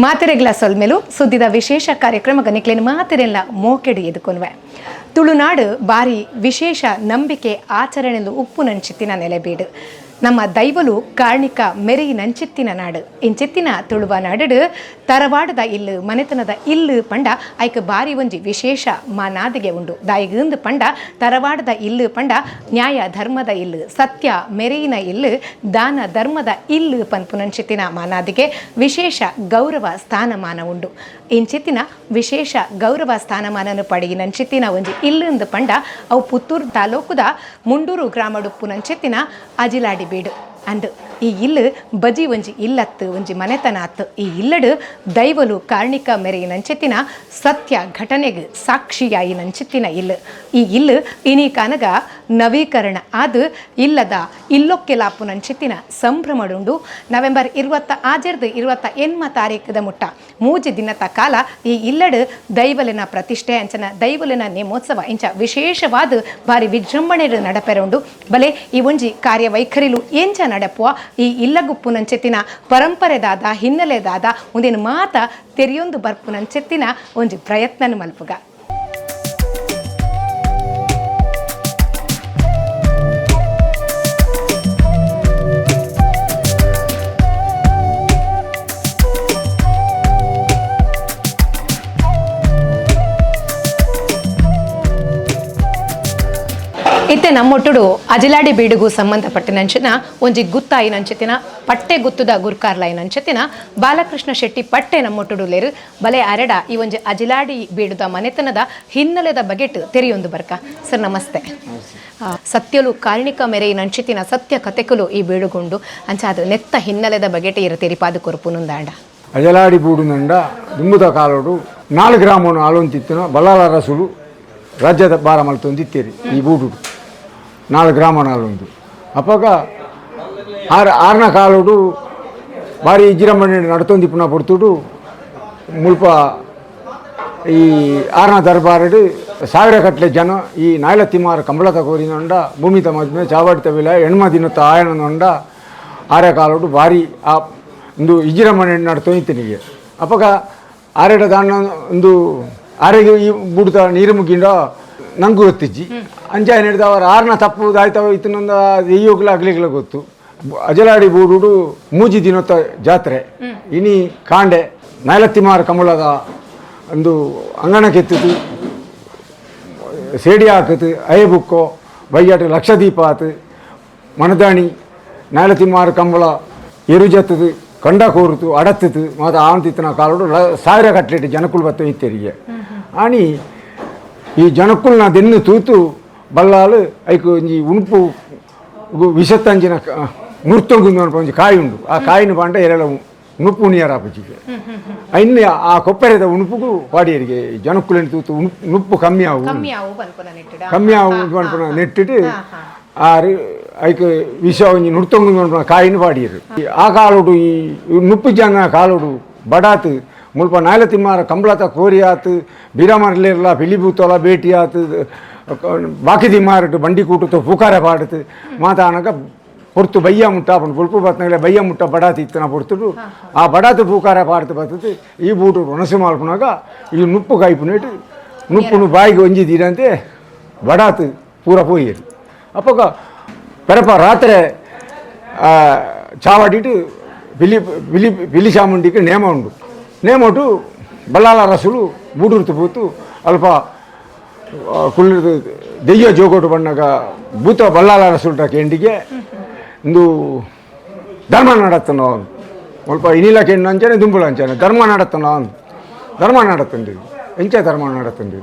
ಮಾತೆರೆಗ್ಲ ಸೊಲ್ಮೆಲು ಸುದ್ದಿದ ವಿಶೇಷ ಕಾರ್ಯಕ್ರಮಕ್ಕೆ ನಿಕ್ಲೇನು ಮಾತೆರೆಲ್ಲ ಮೋಕೆಡು ಎದುಕೊನ್ವೆ. ತುಳುನಾಡು ಬಾರಿ ವಿಶೇಷ ನಂಬಿಕೆ ಆಚರಣೆಲು ಉಪ್ಪು ನಂಚಿತ್ತಿನ ನೆಲೆಬೀಡು. ನಮ್ಮ ದೈವಲು ಕಾರ್ಣಿಕ ಮೆರಿ ನಂಚಿತ್ತಿನ ನಾಡು. ಇಂಚಿತ್ತಿನ ತುಳುವ ನಾಡು ತರವಾಡದ ಇಲ್ಲು ಮನೆತನದ ಇಲ್ಲು ಪಂಡ ಐಕ್ ಬಾರಿ ಒಂಜಿ ವಿಶೇಷ ಮಾನಾದಿಗೆ ಉಂಡು. ದಾಯಿಗಂದು ಪಂಡ ತರವಾಡದ ಇಲ್ಲು ಪಂಡ ನ್ಯಾಯ ಧರ್ಮದ ಇಲ್ಲು, ಸತ್ಯ ಮೆರೆಯಿನ ಇಲ್ಲು, ದಾನ ಧರ್ಮದ ಇಲ್ಲು ಪನ್ಪುನಂಚಿತ್ತಿನ ಮಾನಾದಿಗೆ ವಿಶೇಷ ಗೌರವ ಸ್ಥಾನಮಾನ ಉಂಡು. ಇಂಚಿತ್ತಿನ ವಿಶೇಷ ಗೌರವ ಸ್ಥಾನಮಾನನು ಪಡೆಯಿನಂಚಿತ್ತಿನ ಒಂಜಿ ಇಲ್ಲುಂದು ಪಂಡ ಅವು ಪುತ್ತೂರು ತಾಲೂಕುದ ಮುಂಡೂರು ಗ್ರಾಮಡುಪ್ಪುನಂಚಿತ್ತಿನ ಅಜಿಲಾಡಿ ಬೀಡು. ಅಂದು ಈ ಇಲ್ಲು ಬಜಿ ಒಂಜಿ ಇಲ್ಲತ್ತು, ಒಂಜಿ ಮನೆತನ ಅತ್ತು. ಈ ಇಲ್ಲಡು ದೈವಲು ಕಾರ್ಣಿಕ ಮೆರೆಯಿನಂಚಿತ್ತಿನ ಸತ್ಯ ಘಟನೆಗೆ ಸಾಕ್ಷಿಯಾಯಿನಂಚಿತ್ತಿನ ಇಲ್ಲು. ಈ ಇಲ್ಲು ಇನಿ ಕಾನಗ ನವೀಕರಣ ಆದು ಇಲ್ಲದ ಇಲ್ಲೊಕ್ಕೆಲಾಪುನಂಚಿತ್ತಿನ ಸಂಭ್ರಮಡುಂಡು. ನವೆಂಬರ್ 26 28 ತಾರೀಕದ ಮುಟ್ಟ 3 ದಿನದ ಕಾಲ ಈ ಇಲ್ಲಡು ದೈವಲಿನ ಪ್ರತಿಷ್ಠೆ ಅಂಚನ ದೈವಲಿನ ನೇಮೋತ್ಸವ ಇಂಚ ವಿಶೇಷವಾದ ಭಾರಿ ವಿಜೃಂಭಣೆ ನಡಪೆರುಂಡು. ಬಲೆ ಈ ಒಂಜಿ ಕಾರ್ಯವೈಖರಿಲು ಎಂಚ ನಡಪುವ, ಈ ಇಲ್ಲಗುಪ್ಪುನಂಚೆತ್ತಿನ ಪರಂಪರೆದಾದ ಹಿನ್ನೆಲೆದಾದ ಒಂದಿನ ಮಾತ ತೆರೆಯೊಂದು ಬರ್ಪುನಂಚೆತ್ತಿನ ಒಂಜಿ ಪ್ರಯತ್ನ ಮಲ್ಪುಗ. ಇತ್ತೆ ನಮ್ಮೊಟ್ಟುಡು ಅಜಿಲಾಡಿ ಬೀಡುಗು ಸಂಬಂಧಪಟ್ಟಿನಂಚಿನ ಒಂಜಿ ಗುತ್ತಾಯಿನಂಚಿತಿನ ಪಟ್ಟೆ ಗುತ್ತುದ ಗುರ್ಕಾರ್ಲಾಯಿನಂಚಿತಿನ ಬಾಲಕೃಷ್ಣ ಶೆಟ್ಟಿ ಪಟ್ಟೆ ನಮ್ಮೊಟ್ಟುಡು ಲೇರು. ಬಲೆ ಅರೆಡ ಈ ಒಂಜಿ ಅಜಿಲಾಡಿ ಬೀಡುದ ಮನೆತನದ ಹಿನ್ನೆಲೆದ ಬಗೆಟ್ ತೆರೆಯೊಂದು ಬರ್ಕ. ಸರ್ ನಮಸ್ತೆ. ಸತ್ಯಲು ಕಾರ್ಣಿಕ ಮೆರೆಯಿನಂಚಿತಿನ ಸತ್ಯ ಕತೆಕುಲು ಈ ಬೀಡುಗುಂಡು ಅಂಚಾದ ನೆತ್ತ ಹಿನ್ನೆಲೆದ ಬಗೆಟ್ ಇರ ತೆರಿಪಾದು ಕೊರುಪುನುಂದಾಂಡ. ಅಜಲಾಡಿ ಬೂಡುನಂಡ ದುಂಬುದ ಕಾಲೋಡು 4 ಗ್ರಾಮವನ್ನು ಆಳೊಂತಿತ್ತಿನ ಬಲ್ಲಾಳ ರಸುಲು ರಾಜ್ಯದ ಭಾರ ಮಲ್ತೊಂದಿತ್ತೇರಿ ಈ ಬೂಡುಡು 4 ಗ್ರಾಮ ನಾಲೊಂದು. ಅಪಗ ಆರನ ಕಾಲೋಡು ಭಾರಿ ಇಜ್ಜಿರಮ್ಮಣ್ಣೆ ನಡತೊಂದಿಪ್ಪುನ ಪೊರ್ತುಡು ಮುಲ್ಪ ಈ ಆರನ ದರ್ಬಾರಡು ಸಾವಿರ ಕಟ್ಲೆ ಜನ ಈ ನಾಯಲತಿಮಾರ ಕಂಬಳತ ಕೋರಿನೊಂಡ ಭೂಮಿತ ಮದ್ಮೆ ಚಾವಾಡಿ ತವಿಲ ಎಣ್ಮ ದಿನತ್ತ ಆಯನೊಂಡ ಆರ ಕಾಲೋಡು ಭಾರಿ ಆ ಒಂದು ಇಜ್ಜಿರಮ್ಮಣ್ಣೆ ನಡತೊಂದಿತ್ತನಿಗೆ. ಅಪಗ ಆರೆಡ ದಾನ ಒಂದು ಆರೆಗೆ ಈ ಬುಡ್ತ ನೀರು ಮುಗಿಂಡ ನಂಗೂ ಗೊತ್ತಿಜ್ಜಿ ಅಂಚ ಹಿಡಿದ ಅವರ ಆರ್ನ ತಪ್ಪು ದಾಯ್ತವ ಇತ್ತನೊಂದ ದೆಯ್ಯೋಗ್ಲ ಅಗ್ಲಿಗ್ಲ ಗೊತ್ತು. ಅಜಲಾಡಿ ಬೂಡುಡು 3 ದಿನತ್ತ ಜಾತ್ರೆ ಇನಿ ಕಾಂಡೆ ನೈಲತ್ತಿಮಾರ ಕಮಲದ ಒಂದು ಅಂಗಣ ಕೆತ್ತಿತು ಸೇಡಿ ಹಾಕತು ಅಯ್ಯಬುಕ್ಕೋ ಬೈಯಾಟ ಲಕ್ಷದೀಪ ಆತು ಮಣದಾಣಿ ನೈಲತಿಮಾರ ಕಂಬಳ ಎರುಜತ್ತದು ಕಂಡ ಕೋರುತು ಅಡತ್ತಿತು ಮತ್ತು ಆವಂತಿತ್ತನ ಕಾಲೋಡು ಸಾವಿರ ಕಟ್ಲೆಟ್ ಜನಕುಲು ಬತ್ತ ಇತ್ತೆರಿಗೆ. ಆನಿ ಈ ಜನಕ್ಕುಲ್ನ ದೆನ್ನು ತೂತು ಬಲ್ಲಾಲು ಐಕು ಒಂಜಿ ಉಣುಪು ವಿಷತ್ತಂಚಿನ ಮುರ್ತೊಂಗುಂದು ಒಂಜಿ ಕಾಯಿ ಉಂಡು. ಆ ಕಾಯಿನ ಪಾಂಡ ಎರೆಲ ಉಣುಪು ಉಣಿಯರ ಪುಜಿಗೆ ಐನ್ ಆ ಕೊಪ್ಪರೆದ ಉಣುಪುಗು ಪಾಡಿಯರಿಗೆ ಜನಕ್ಕುಲೆನ್ ತೂತು ಉಣುಪು ಕಮ್ಮಿ ಆವು ಕಮ್ಮಿ ಆವು ಪನ್ಪುನ ನೆಟ್ಟಿಟ್ಟು ಆರು ಐಕ್ ವಿಷ ಒಂಜಿ ನುರ್ತೊಂಗುಂದು ಪನ್ಪುನ ಕಾಯಿನ ಪಾಡಿಯರು. ಆ ಕಾಲೋಡು ಈ ನುಪ್ಪು ಜನ ಕಾಲೋಡು ಬಡಾತು ಮುಲ್ಪ ನಾಯಲ ತಿಮ್ಮಾರ ಕಂಬಳತ ಕೋರಿ ಆತು ಬೀರಮರ್ಲಿರ್ಲ ಪಿಲಿಬೂತೋಲ ಭೇಟಿ ಆತು ಬಾಕಿ ತಿಮ್ಮಾರಟ್ಟು ಬಂಡಿ ಕೂಟುತ್ತ ಪೂಕಾರ ಪಾಡುತ್ತು ಮಾತಾನಕ ಪೊರ್ತು ಬಯ್ಯ ಮುಟ್ಟ ಪುಲ್ಪು ಬತ್ತನಗಲೆ ಬಯ್ಯ ಮುಟ್ಟ ಬಡಾತಿ ಇತ್ತನ ಪೊರ್ತುಡು ಆ ಬಡಾತು ಪೂಕಾರ ಪಾಡ್ತು ಬತ್ತದು ಈ ಬೂಟು ಒಣಸು ಮಾಲ್ಪುನಾಗ ಈ ನುಪ್ಪು ಕಾಯ್ಪುನೇಟು ನುಪ್ಪುನು ಬಾಯಿಗೆ ಒಂಜಿ ತೀರಂತೆ ಬಡಾತು ಪೂರ ಪೋಯಿರು. ಅಪ್ಪಗ ಪೆರಪ ರಾತ್ರಿ ಚಾವಾಡಿಟ್ಟು ಪಿಲಿ ಪಿಲಿ ಪಿಲಿ ಚಾಮುಂಡಿಗೆ ನೇಮ ಉಂಡು. ನೇಮೊಟು ಬಲ್ಲಾಳ ರಸುಲು ಬೂಡುರ್ತು ಪೂತು ಅಲ್ಪ ಕುಳ್ಳಿರ್ದು ದೆಯ್ಯ ಜೋಗೋಟು ಬಣ್ಣಗ ಭೂತ ಬಲ್ಲಾಳ ರಸುಲ್ಟ ಕೇಂಡಿಗೆ ಇಂದು ಧರ್ಮ ನಡತ್ತನೋ ಅಲ್ಪ ಇನಿಲ ಕೆಂಡು ಅಂಚನೆ ದುಂಬುಳ ಅಂಚನೆ ಧರ್ಮ ನಡತ್ತನೋ ಧರ್ಮ ನಡತ್ತಂడి ಎಂಚ ಧರ್ಮ ನಡತ್ತಂడి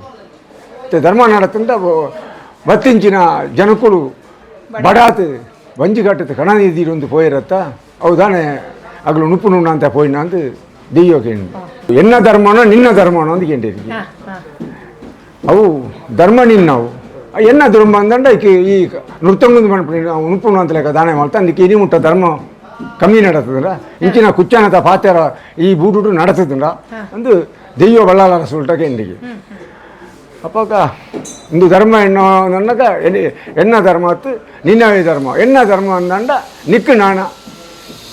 ಧರ್ಮ ನಡತ್ತಂಡ ಬತ್ತಿಂಚಿನ ಜನಕುಲು ಬಡಾತು ಬಂಜಿ ಕಟ್ಟದು ಕಣ ನೀರು ಪೋಯಿರತ್ತ ಅವು ತಾನೇ ಅಗಲು ನುಪ್ಪು ನುಣ್ಣ ಅಂತ ಪೋಯಿನ ಅಂತ ದೆಯ್ಯೋ ಕೇಂಡು ಎನ್ನ ಧರ್ಮನೋ ನಿನ್ನ ಧರ್ಮನೋ ಅಂತ ಕೇಂಡಿರಿಗೆ. ಅವು ಧರ್ಮ ನಿನ್ನವು ಎನ್ನ ಧರ್ಮ ಅಂದಂಡ ಈ ನೃತ್ತಂಗುಂದು ಪನ್ಪುನಿ ಉಣುಪುಣ ಅಂತ ಲೆಕ್ಕ ದಾನೆ ಮಾಡ್ತಾ ಅಂದಕ್ಕೆ ಇನಿ ಮುಟ್ಟ ಧರ್ಮ ಕಮ್ಮಿ ನಡತದಂಡ ಇಂಚಿನ ಕುಚ್ಚನದ ಪಾತೆರ ಈ ಬೂಡುಡು ನಡತದಂಡ ಅಂದು ದೆಯ್ಯೋ ಬಲ್ಲಾಳರ ಸುಲ್ಟ ಕೇಂಡಿಗೆ. ಅಪ್ಪಾಗ ಇಂದು ಧರ್ಮ ಎನ್ನೋ ನನ್ನಗ ಎನ್ನ ಧರ್ಮ ಅತ್ತು ನಿನ್ನವೇ ಧರ್ಮ ಎನ್ನ ಧರ್ಮ ಅಂದಂಡ ನಿಕ್ಕು ನಾಣ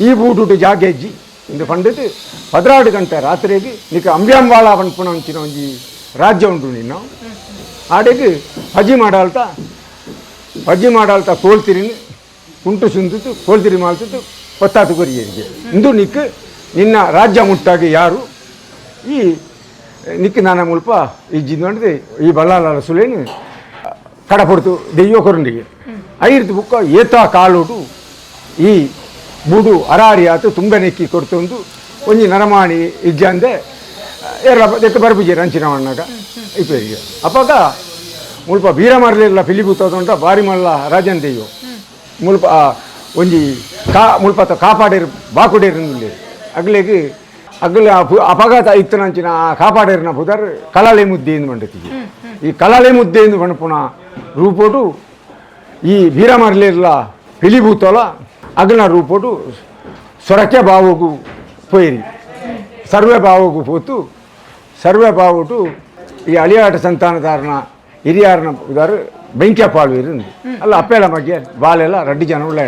ಈ ಬೂಟುಟು ಜಾಗೆಜ್ಜಿ ಇಂದು ಪಂಡಿತು 12 ಗಂಟೆ ರಾತ್ರಿಗೆ ನಿಕ್ಕ ಅಂಬ್ಯಾಂಬಾಳ ಪನ್ಪುನ ಅಂಚಿನ ಒಂಜಿ ರಾಜ್ಯ ಉಂಟು ನಿನ್ನ ಆಡೆಗೆ ಪಜ್ಜಿ ಮಾಡಾಳ್ತಾ ಕೋಲ್ತಿರಿನ ಕುಂಟು ಸುಂದಿತ್ತು ಕೋಲ್ತಿರಿ ಮಾಡ್ತಿತ್ತು ಪತ್ತಾತು ಕೊರಿಯರಿಗೆ ಇಂದು ನಿಕ್ಕ ನಿನ್ನ ರಾಜ್ಯ ಮುಟ್ಟಾಗಿ ಯಾರು ಈ ನಿಕ್ಕ ನಾನ ಮುಲ್ಪ ಈ ಜಿಂದು ಈ ಬಲ್ಲಾಲ ಸುಲೇನು ಕಡಪೊಡ್ತು ದೆಯ್ಯೋ ಕೊರಂಡಿಗೆ ಐರ್ತು ಬುಕ್ಕ ಏತಾ ಕಾಲೋಟು ಈ ಬುಡು ಅರಾರಿ ಆತು ತುಂಬ ನೆಕ್ಕಿ ಕೊಡ್ತೊಂದು ಒಂಜಿ ನರಮಾಣಿ ಇಜ್ಜಂದೆ ಎರಡ ದೆಕ್ಕ ಬರ್ಪುಜೆರ್ ಅಂಚಿನ ಮಣ್ಣಾಗ ಇಪ್ಪರಿಗೆ ಅಪಗ ಮುಲ್ಪ ಬೀರಮರ್ಲಿಲ್ಲ ಪಿಲಿಬೂತೋದುಂಟ ಬಾರಿ ಮಲ್ಲ ರಾಜನ್ ದೆಯ್ಯೋ ಮುಲ್ಪ ಒಂಜಿ ಕಾ ಮುಲ್ಪ ಕಾಪಾಡೇರು ಬಾಕುಡೇರು ಅಗ್ಲೆಗ್ ಅಗ್ಲೆ ಅಪಘಾತ ಇತ್ತನಂಚಿನ ಆ ಕಾಪಾಡೇರಿನ ಪುದರ್ ಕಲಾಲೆ ಮುದ್ದೆ ಎಂದು ಮಂಡತಿಗೆ ಈ ಕಲಾಲೆ ಮುದ್ದೆ ಎಂದು ಪಣಪುನ ರೂಪೋಟು ಈ ಬೀರಮರ್ಲಿಲ್ಲ ಪಿಲಿಬೂತೋಲ ಅಗ್ನ ರೂಪೋಟು ಸೊರಕೆ ಬಾವುಗು ಪೋಯಿರಿ ಸರ್ವೆ ಬಾವುಗು ಪೋತು ಸರ್ವೆ ಬಾವುಟು ಈ ಅಳಿಯಾಟ ಸಂತಾನದಾರನ ಹಿರಿಯಾರನ ಉದಾರು ಬೆಂಕಿಯ ಪಾಳ್ವೇರು ಅಲ್ಲ ಅಪ್ಪೆಲ ಮಗ್ಗೆ ಬಾಲೆಲ್ಲ ರಡ್ಡಿ ಜನ ಉಳ್ಳ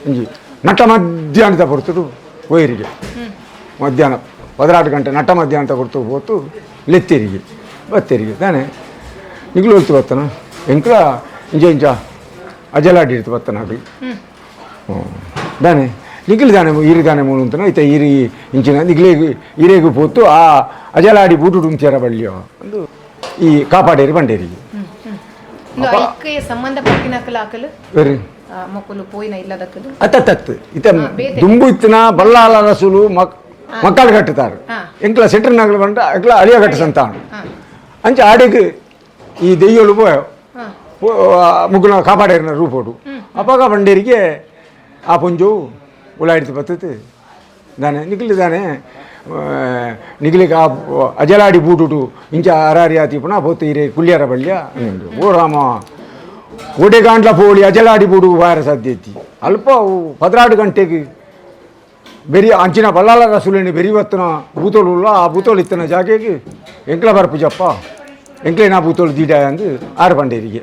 ಇಂಜಿ ನಟ ಮಧ್ಯಾಹ್ನದ ಪೊರ್ತುಡು ಪೋಯಿರಿಗೆ ಮಧ್ಯಾಹ್ನ 16 ಗಂಟೆ ನಟ ಮಧ್ಯಾಹ್ನದ ಪೊರ್ತು ಪೋತು ಲೆತ್ತಿರಿಗೆ ಬತ್ತೆರಿಗೆ ತಾನೆ ನಿಗ್ಲು ಹೋಗ್ತು ಬತ್ತನ ಎಂಕ್ಲ ಇಂಜ ಇಂಚ ಅಜಲಾಡಿ ಇರ್ತು ಬತ್ತನ ಅಗ್ಲಿ ದಾನೆ ನಿಗ್ಲು ದಾನೆ ಈರಿ ದಾನೆ ಮೂಲು ಅಂತನ ಇತ್ತ ಈರಿ ಇಂಚಿನ ನಿಗ್ಲೇಗು ಈರೇಗು ಪೋತು ಆ ಅಜಲಾಡಿ ಬೂಟು ಉಂಚರ ಬಳ್ಳಿಯೋ ಒಂದು ಈ ಕಾಪಾಡೇರಿ ಬಂಡೇರಿಗೆ ಸಂಬಂಧಪಟ್ಟಿನಕಲು ವೆರಿ ಮೊಕುಲು ಪೋಯಿನ ಇಲ್ಲದಕ್ಕಲು ಅತ್ತತ್ತು ಇತ್ತ ದುಂಬು ಇತ್ತಿನ ಬಲ್ಲಾಲ ರಸುಲು ಮಕ್ಕಳು ಕಟ್ಟುತ್ತಾರೆ ಎಂಕ್ಲ ಸೆಟ್ರನಾಗಲು ಬಂಡ ಎಂಕ್ಲ ಅಳಿಯ ಕಟ್ಟು ಸಂತಾನ ಅಂಚೆ ಆಡಿಗೆ ಈ ದೆಯ್ಯೋಳು ಪೋಯೋ ಮುಗುನ ಕಾಪಾಡೇರಿನ ರೂಪೋಡು ಅಪ್ಪಾಗ ಬಂಡೇರಿಗೆ ಆ ಪೊಂಜು ಉಳಾಯಿಡ್ತು ಬತ್ತತ್ತು ದಾನೆ ನಿಗ್ಲಿ ದಾನೆ ನಿಗ್ಲಿಗೆ ಆ ಅಜಲಾಡಿ ಬೂಟುಟು ಇಂಚ ಅರಾರಿ ಆತಿ ಪುನಃ ಪೋತು ಇರೆ ಕುಳ್ಳಿಯರ ಬಳ್ಳಿಯ ಓ ರಾಮ ಒಡೆ ಪೋಳಿ ಅಜಲಾಡಿ ಬೂಡು ವಾರ ಸಾಧ್ಯತಿ ಅಲ್ಪ 16 ಗಂಟೆಗೆ ಬೆರಿ ಅಂಚಿನ ಬಲ್ಲಾಲ ರಸುಲೇನಿ ಬೆರಿ ಬತ್ತನ ಬೂತೋಳು ಆ ಬೂತೋಳು ಇತ್ತನ ಜಾಗೆಗೆ ಎಂಕ್ಲ ಬರ್ಪುಜಪ್ಪ ಎಂಕ್ಲೇನಾ ಬೂತೋಳು ದೀಡ ಅಂದು ಆರು ಬಂಡೇರಿಗೆ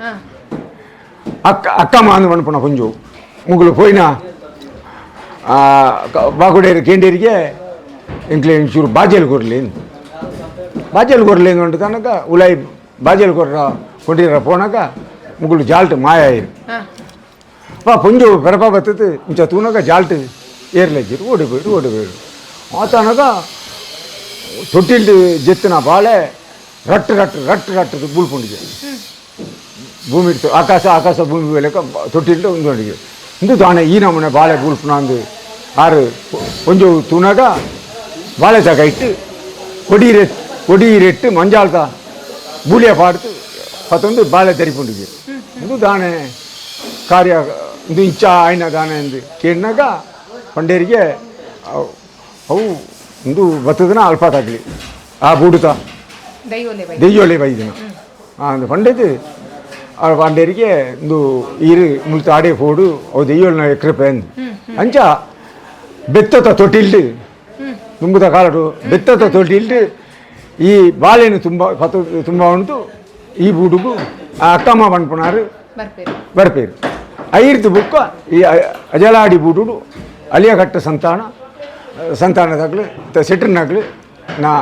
ಅಕ್ಕ ಅಕ್ಕ ಮಾಂದು ಪಣಪುನ ಪೊಂಜು ಮುಗುಲು ಪೋಯಿನ ಬಾಗುಡೇರು ಕೇಂಡೇರಿಗೆ ಎಂಕ್ಲೆ ಒಂಚೂರು ಬಾಜೆಲ್ ಕೊರ್ಲಿ ಬಾಜೆಲ್ ಕೊರ್ಲಿ ಉಂಟು ತನಕ ಉಲಾಯಿ ಬಾಜೆಲ್ ಕೊರ್ರ ಕೊಂಡಿರ ಪೋನಾಗ ಮುಗುಲು ಜಾಲ್ಟ್ ಮಾಯ ಆಯಿರು ಪಾ ಪೊಂಜು பெரப்பா ಬತ್ತது ಇಂಚ ತೂನಗ ಜಾಲ್ಟ್ ಏರ್ಲೆಜ್ಜಿರು ಓಡಿ போயிಡು ಓಡಿ போயிಡು ಆತನಗ ತೊಟ್ಟಿಲ್ಡು ಜೆತ್ತಿನ ಬಾಳೆ ರಟ್ಟು ರಟ್ಟು ರಟ್ಟು ರಟ್ಟು ಬೂಲ್ಪುಂಡಿಗೆ ಭೂಮಿ ಇಡ್ತು ಆಕಾಶ ಆಕಾಶ ಭೂಮಿ ಲೆಕ್ಕ ತೊಟ್ಟಿಲ್ಡು ಉಂದೊಂಡಿಗೆ ಇಂದು ತಾನೆ ಈ ನಮೂನೆ ಬಾಳೆ ಬೂಲ್ಪುನ ಅಂದು ಆರು கொஞ்சம் ತೂನಗ ಬಾಳೆ ತಗ ಇಟ್ಟು ಕೊಡಿ ಕೊಡಿ ರೆಟ್ಟು ಮಂಜಾಳ್ತ ಬೂಳಿಯ ಪಾಡ್ತು ಪತ್ತೊಂದು ಬಾಳೆ ತರಿಪುಂಡಿಗೆ ಇಂದು ತಾನೆ ಕಾರ್ಯ ಇಂದು ಇಂಚ ಆಯ್ನ ದಾನೆ ಎಂದು ಕೇಳಿನಾಗ ಪಂಡೇರಿಗೆ ಅವು ಇಂದು ಬತ್ತದನ ಅಲ್ಪ ತಗಲಿ ಆ ಬೂಡುತ ದೆಯ್ಯೋಲೆ ಬೈದಿನ ಅಂದು ಪಂಡೇದು ಆ ಪಂಡೇರಿಗೆ ಇಂದು ಈರು ಮುಲ್ತ ಆಡೆ ಫೋಡು ಅವು ದೆಯ್ಯೋಲ್ನ ಕೃಪೆ ಅಂದು ಅಂಚ ಬೆತ್ತದ ತೊಟ್ಟಿಲ್ಡು ತುಂಬುದ ಕಾಲಡು ಬೆತ್ತದ ತೊಟ್ಟಿಲ್ಡು ಈ ಬಾಳೆನು ತುಂಬ ಪತ್ತು ತುಂಬ ಉಂಟು ಈ ಬೂಡುಗು ಆ ಅಕ್ಕಮ್ಮ ಪನ್ಪುನಾರು ಬರ್ಪೇರು ಐರ್ದು ಬುಕ್ಕ ಈ ಅಜಲಾಡಿ ಬೂಡುಡು ಅಲಿಯಕಟ್ಟ ಸಂತಾನ ಸಂತಾನದಾಗಲು ಸೆಟ್ರನಾಗಲು ನಾ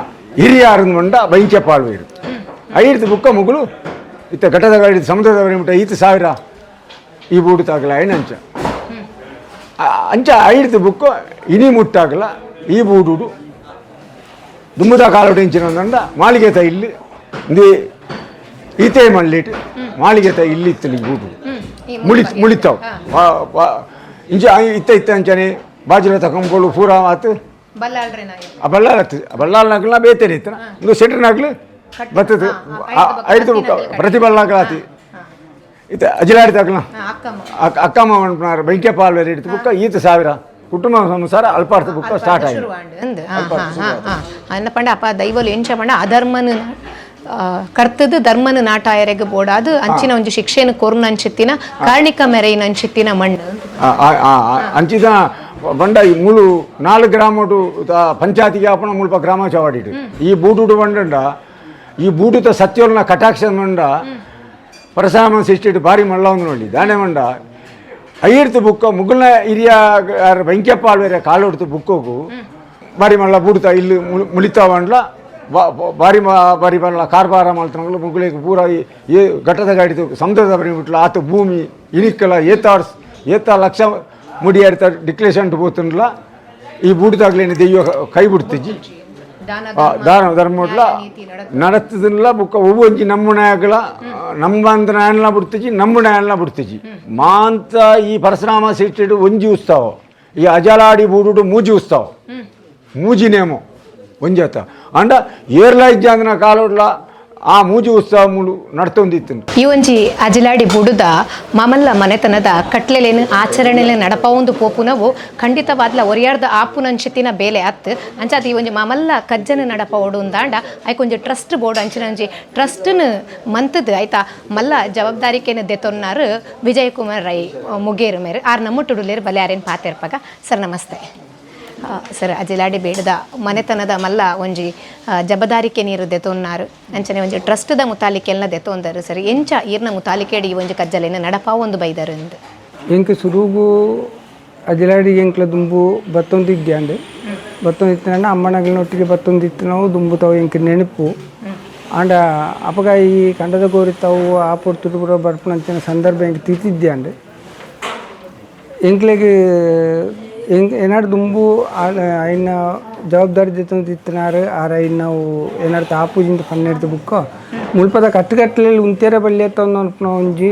ಹಿರಿಯಾರನ್ನು ಮಂಡ ಬೈಂಕೆ ಪಾಳ್ವೇರು ಐರ್ದು ಬುಕ್ಕ ಮುಗುಲು ಇತ್ತ ಘಟದ ಸಮುದ್ರದ ಮುಟ್ಟ ಈತ ಸಾವಿರ ಈ ಬೂಡು ತಾಗಲ ಐನಂಚ ಅಂಚ ಐರ್ದು ಬುಕ್ಕ ಇನಿ ಮುಟ್ಟಾಗಲ ಈ ಬೂಡುಡು ದುಮ್ಮದ ಕಾಲೋಡು ಇಂಚಿನ ಮಾಳಿಗೆ ತ ಇಲ್ಲಿ ಇಂದು ಈತೆ ಮಳ್ಳಿಟ್ಟು ಮಾಳಿಗೆ ತ ಇಲ್ಲಿ ಇತ್ತಲಿ ಬೂಡು ಮುಳಿ ಮುಳಿತಾವ್ ಇಂಚ ಇತ್ತ ಇತ್ತ ಅಂಚನೆ ಬಾಜಿಲ ತಕೊಂಬಳು ಪೂರ ಆತು ಆ ಬಲ್ಲಾಳ ಬಲ್ಲಾಳನಾಗ್ಲ ಬೇತೇನೆ ಇತ್ತನ ಇಂದು ಸೆಟ್ರನಾಗ್ಲು ಬತ್ತದು ಐದು ಬುಕ್ಕ ಪ್ರತಿ ಬಲ್ಲಾಗ್ಲಾತಿ ಇತ್ತ ಅಜಿಲಾಡಿ ತಾಕಲ ಅಕ್ಕಮ್ಮ ಪನ್ಪುನಾರು ಬೆಂಕಿ ಪಾಲ್ವೇರು ಇಡ್ತು ಬುಕ್ಕ ಈತ ಸಾವಿರ ಕುಟುಂಬ ಸಂಸಾರ ಅಲ್ಪಾರ್ಥ ಬುಕ್ಕ ಸ್ಟಾರ್ಟ್ ಆಯ್ತು. ಅಂದ ಪಂಡ ಅಪ್ಪ ದೈವಲು ಎಂಚ ಪಂಡ ಅಧರ್ಮನ ಕರ್ತದ ಧರ್ಮನ ನಾಟಾಯರೆಗ್ ಬೋಡಾದು ಅಂಚಿನ ಒಂಜಿ ಶಿಕ್ಷೆಯನ್ನು ಕೊರ್ನ ಅಂಚಿತ್ತಿನ ಕಾರ್ಣಿಕ ಮೆರೆಯಿನ ಅಂಚಿತ್ತಿನ ಮಣ್ಣು ಅಂಚಿದ ಬಂಡ ಈ ಮೂಲು 4 ಗ್ರಾಮಡು ಪಂಚಾಯತಿಗೆ ಆಪಣ ಮುಲ್ಪ ಗ್ರಾಮ ಚವಾಡಿಟ್ಟು ಈ ಬೂಟುಡು ಬಂಡಂಡ ಈ ಬೂಟುತ ಸತ್ಯೋಲ್ನ ಕಟಾಕ್ಷ ಮಂಡ ಪರಸಾಮ ಸಿಷ್ಟಿಟ್ಟು ಭಾರಿ ಮಳ್ಳ ಒಂದು ನೋಡಿ ದಾನೆ ಮಂಡ ಐರ್ತು ಬುಕ್ಕ ಮುಗುಲ್ನ ಹಿರಿಯ ಬೆಂಕಿಯಪ್ಪ ಆಳ್ವೇರೆ ಕಾಲೊಡ್ತು ಬುಕ್ಕೋಗು ಬಾರಿ ಮಲ್ಲ ಬೂಡ್ತಾ ಇಲ್ಲಿ ಮುಳಿತಾವಂಡ್ಲ ಬಾರಿ ಬಾರಿ ಮಲ್ಲ ಕಾರ್ಬಾರ ಮಲ್ತನಗಳು ಮುಗುಳಿಗೆ ಪೂರ ಈ ಘಟ್ಟದ ಗಾಡಿದು ಸಮುದ್ರದ ಬರಿ ಬಿಟ್ಲ ಆತ ಭೂಮಿ ಇನಿಕ್ಕಲ ಏತಾಡ್ಸ್ ಏತ ಲಕ್ಷ ಮುಡಿಯಾಡ್ತ ಡಿಕ್ಲೇಷನ್ ಪೋತುಂಡ್ಲ ಈ ಬೂಡ್ದಾಗ್ಲೇನೆ ದೆಯ್ಯ ಕೈ ಬಿಡ್ತಿಜ್ಜಿ. ದಾನ ಧರ್ಮಟ್ಲ ನಡತ್ತದನ್ಲ ಬುಕ್ಕ ಒವ್ವೊಂಜಿ ನಮ್ಮುನಾಯಗಳ ನಮ್ಮಂತ ನಾಯನ್ಲ ಬಿಡ್ತಿಜಿ, ನಮ್ಮುನಾಯನ್ಲ ಬಿಡ್ತಿಜಿ. ಮಾಂತ ಈ ಪರಶುರಾಮ ಸಿಟ್ಟಿಡು ಒಂಜಿ ಉತ್ಸವ, ಈ ಅಜಲಾಡಿ ಬೂಡುಡು ಮೂಜಿ ಉತ್ಸವ, ಮೂಜಿ ನೇಮು ಒಂಜಿ ಆತ ಅಂಡ ಏರ್ಲ ಇಜ್ಜಾಂದಿನ ಕಾಲೋಡ್ಲ ಆ ಮೂಜಿ ಉತ್ಸವ ಮೂಲು ನಡ್ತೊಂದಿತ್ತು. ಈ ಒಂಜಿ ಅಜಿಲಾಡಿ ಬುಡುದ ಮಾಮಲ್ಲ ಮನೆತನದ ಕಟ್ಲೆಲೇನು ಆಚರಣೆಲೆ ನಡಪವೊಂದು ಪೋಪುನವು ಖಂಡಿತವಾದ್ಲ ಒರಿಯಾರ್ದ ಆಪುನಂಚಿತಿನ ಬೇಲೆ ಅತ್ ಅಂಚಾದ ಈ ಒಂಜಿ ಮಾಮಲ್ಲ ಕಜ್ಜನ ನಡಪವೋಡು ಅಂದಾಂಡ ಐಕೊಂಜಿ ಟ್ರಸ್ಟ್ ಬೋರ್ಡ್ ಅಂಚಿನ ಒಂಜಿ ಟ್ರಸ್ಟ್ನ ಮಂತದ್ ಆಯ್ತಾ ಮಲ್ಲ ಜವಾಬ್ದಾರಿಕೆನ ದೆತೊನ್ನಾರು ವಿಜಯ್ ಕುಮಾರ್ ರೈ ಮುಗೇರು ಮೇರು ಆರ್ ನಮ್ಮ ಟುಡುಲೇರು ಬಲೆ ಆರೇನು ಪಾತೆರ್ಪಗ. ಸರ್ ನಮಸ್ತೆ. ಸರ್, ಅಜಿಲಾಡಿ ಬೇಡದ ಮನೆತನದ ಮಲ್ಲ ಒಂಜಿ ಜಬದಾರಿಕೆ ನೀರು ದೆತೊನ್ನಾರು ಅಂಚನೆ ಒಂಜಿ ಟ್ರಸ್ಟ್ದ ಮುತಾಲಿಕೆಲ್ನ ದೆತೊಂದರು. ಸರ್, ಎಂಚ ಈರ್ನ ಮುತಾಲಿಕೆಡ್ ಈ ಒಂಜಿ ಕಜ್ಜಲೇನ ನಡಪಾವೊಂದು ಬೈದರು ಎಂದು? ಎಂಕ್ ಸುರುಗು ಅಜಿಲಾಡಿ ಎಂಕ್ಲ ದುಂಬು ಬತ್ತೊಂದಿದ್ಯಾಂಡ್ ಬತ್ತೊಂದಿತ್ತಿನ ಅಮ್ಮನಗಳನ್ನೊಟ್ಟಿಗೆ ಬತ್ತೊಂದಿತ್ತು. ನಾವು ದುಂಬು ತಾವು ಎಂಕ್ ನೆನಪು. ಆಂಡ ಅಪಗ ಈ ಕಂಡದ ಕೋರಿ ತಾವು ಆ ಪೊರ್ತುಡು ಪೂರ ಬರ್ಪುನಂಚಿನ ಸಂದರ್ಭ ಎಂಕ್ ತಿತ್ತಿದ್ಯಾಂಡ್. ಎಂಕ್ಲೆಗ್ ಎಂಕ್ ಏನಾರು ದುಂಬು ಐನ ಜವಾಬ್ದಾರಿ ದೆತ್ತೊಂದಿತ್ತಿನಾರು ಆರ್ ಐನ್ ನಾವು ಏನಾರು ಆಪುಜಿಂದ ಪನ್ನೆಡ್ದು ಬುಕ್ಕ ಮುಲ್ಪದ ಕಟ್ಟುಕಟ್ಲೆಲ್ ಉಂತೇರ ಬಲ್ಯತ್ತ ಅನ್ಪುನ ಒಂಜಿ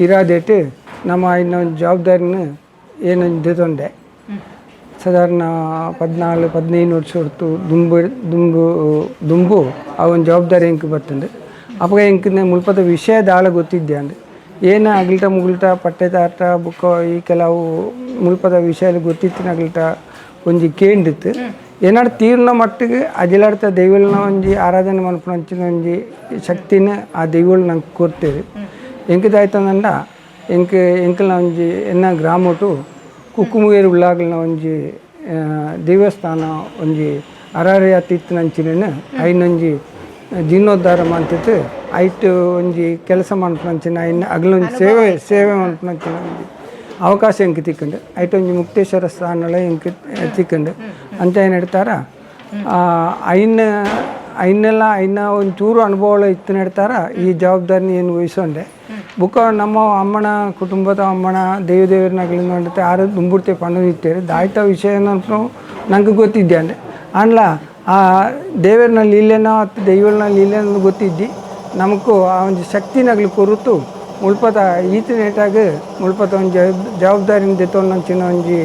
ಇರಾದೇಟ್ ನಮ್ಮ ಐನ ಒಂಜಿ ಜವಾಬ್ದಾರಿನ ಏನೊಂಜಿ ದೆತೊಂಡೆ. ಸಾಧಾರಣ 14-15 ವರ್ಷ ಹೊರ್ತು ದುಂಬು ದುಂಬು ದುಂಬು ಆ ಒಂದು ಜವಾಬ್ದಾರಿ ಎಂಕ್ ಬತ್ತಂಡು. ಅಪಗ ಎಂಕ್ ಮುಲ್ಪದ ವಿಷಯ ದಾಳ ಗೊತ್ತಿದ್ದೆ ಅಂದ್ ಏನ ಅಗಲ್ಟ ಮುಗುಲ್ಟ ಪಟ್ಟೆ ತಾಟ ಬುಕ್ಕ ಈ ಕೆಲವು ಮುಲ್ಪದ ವಿಷಯ ಗೊತ್ತಿತ್ತಿನ ಅಗಲ್ಟ ಒಂಜಿ ಕೇಂಡಿತ್ತು. ಏನಾರು ತೀರ್ನ ಮಟ್ಟಿಗೆ ಅಜಿಲಾಡ್ತ ದೈವಲ್ನ ಒಂಜಿ ಆರಾಧನೆ ಮನ್ಪುನಂಚಿನ ಒಂಜಿ ಶಕ್ತಿನ ಆ ದೈವಲ್ ನಂಗೆ ಕೊರ್ತೇವೆ. ಎಂಕ್ ದಾಯ್ತಂದಂಡ ಎಂಕ್ ಎಂಕಲ್ನ ಒಂಜಿ ಎನ್ನ ಗ್ರಾಮೊಟು ಕುಕ್ಕುಮುಗೇರು ಉಳ್ಳಾಗಲ್ನ ಒಂಜಿ ದೇವಸ್ಥಾನ ಒಂಜಿ ಅರಾರಿ ಅತ್ತಿತ್ತಿನಂಚಿನ ಐನೊಂಜಿ ಜೀರ್ಣೋದ್ಧಾರ ಮಂತಿತ್ತು. ಐಟ್ ಒಂಜಿ ಕೆಲಸ ಮನ್ಪುನಂಚಿನ ಐನ್ ಅಗಲೊಂಜಿ ಸೇವೆ ಸೇವೆ ಮನ್ಪುನಂಚಿನ ಒಂಜಿ ಅವಕಾಶ ಎಂಕ್ ತಿಕ್ಕಂಡು. ಐಟ್ ಒಂಜಿ ಮುಕ್ತೇಶ್ವರ ಸ್ಥಾನಲ ಎಂಕ್ ತಿಕ್ಕಂಡು. ಅಂಚ ಏನು ಹೇಳ್ತಾರ, ಐನ್ ಐನೆಲ್ಲ ಐನ ಒಂಚೂರು ಅನುಭವ ಇತ್ತು ನೆಡ್ತಾರ ಈ ಜವಾಬ್ದಾರಿನ ಏನು ವಹಿಸೊಂಡೆ. ಬುಕ್ಕ ನಮ್ಮ ಅಮ್ಮನ ಕುಟುಂಬದ ಅಮ್ಮನ ದೇವ ದೇವರನಗಳಿಂದ ನೋಡುತ್ತೆ ಆರು ದುಂಬುರ್ತೆ ಪಂಡು ಇತ್ತೇರು ದಾಯ್ತ ವಿಷಯ ಏನಂತ ನಂಗೆ ಗೊತ್ತಿದ್ದೆ ಅಂದೆ. ಆಂಡ್ಲ ಆ ದೇವರನ ಲೀಲೆನೋ ಅಥವಾ ದೈವನ ಲೀಲೆನೋ ಗೊತ್ತಿದ್ದಿ. ನಮಕು ಆ ಒಂಜಿ ಶಕ್ತಿನಗ್ಲು ಕೊರುತು ಮುಲ್ಪದ ಈತನೇಟಾಗ ಮುಲ್ಪದ ಒಂಜಿ ಜವಾಬ್ದಾರಿನ ದೆತ್ತೊಂಚಿನ ಒಂಜಿ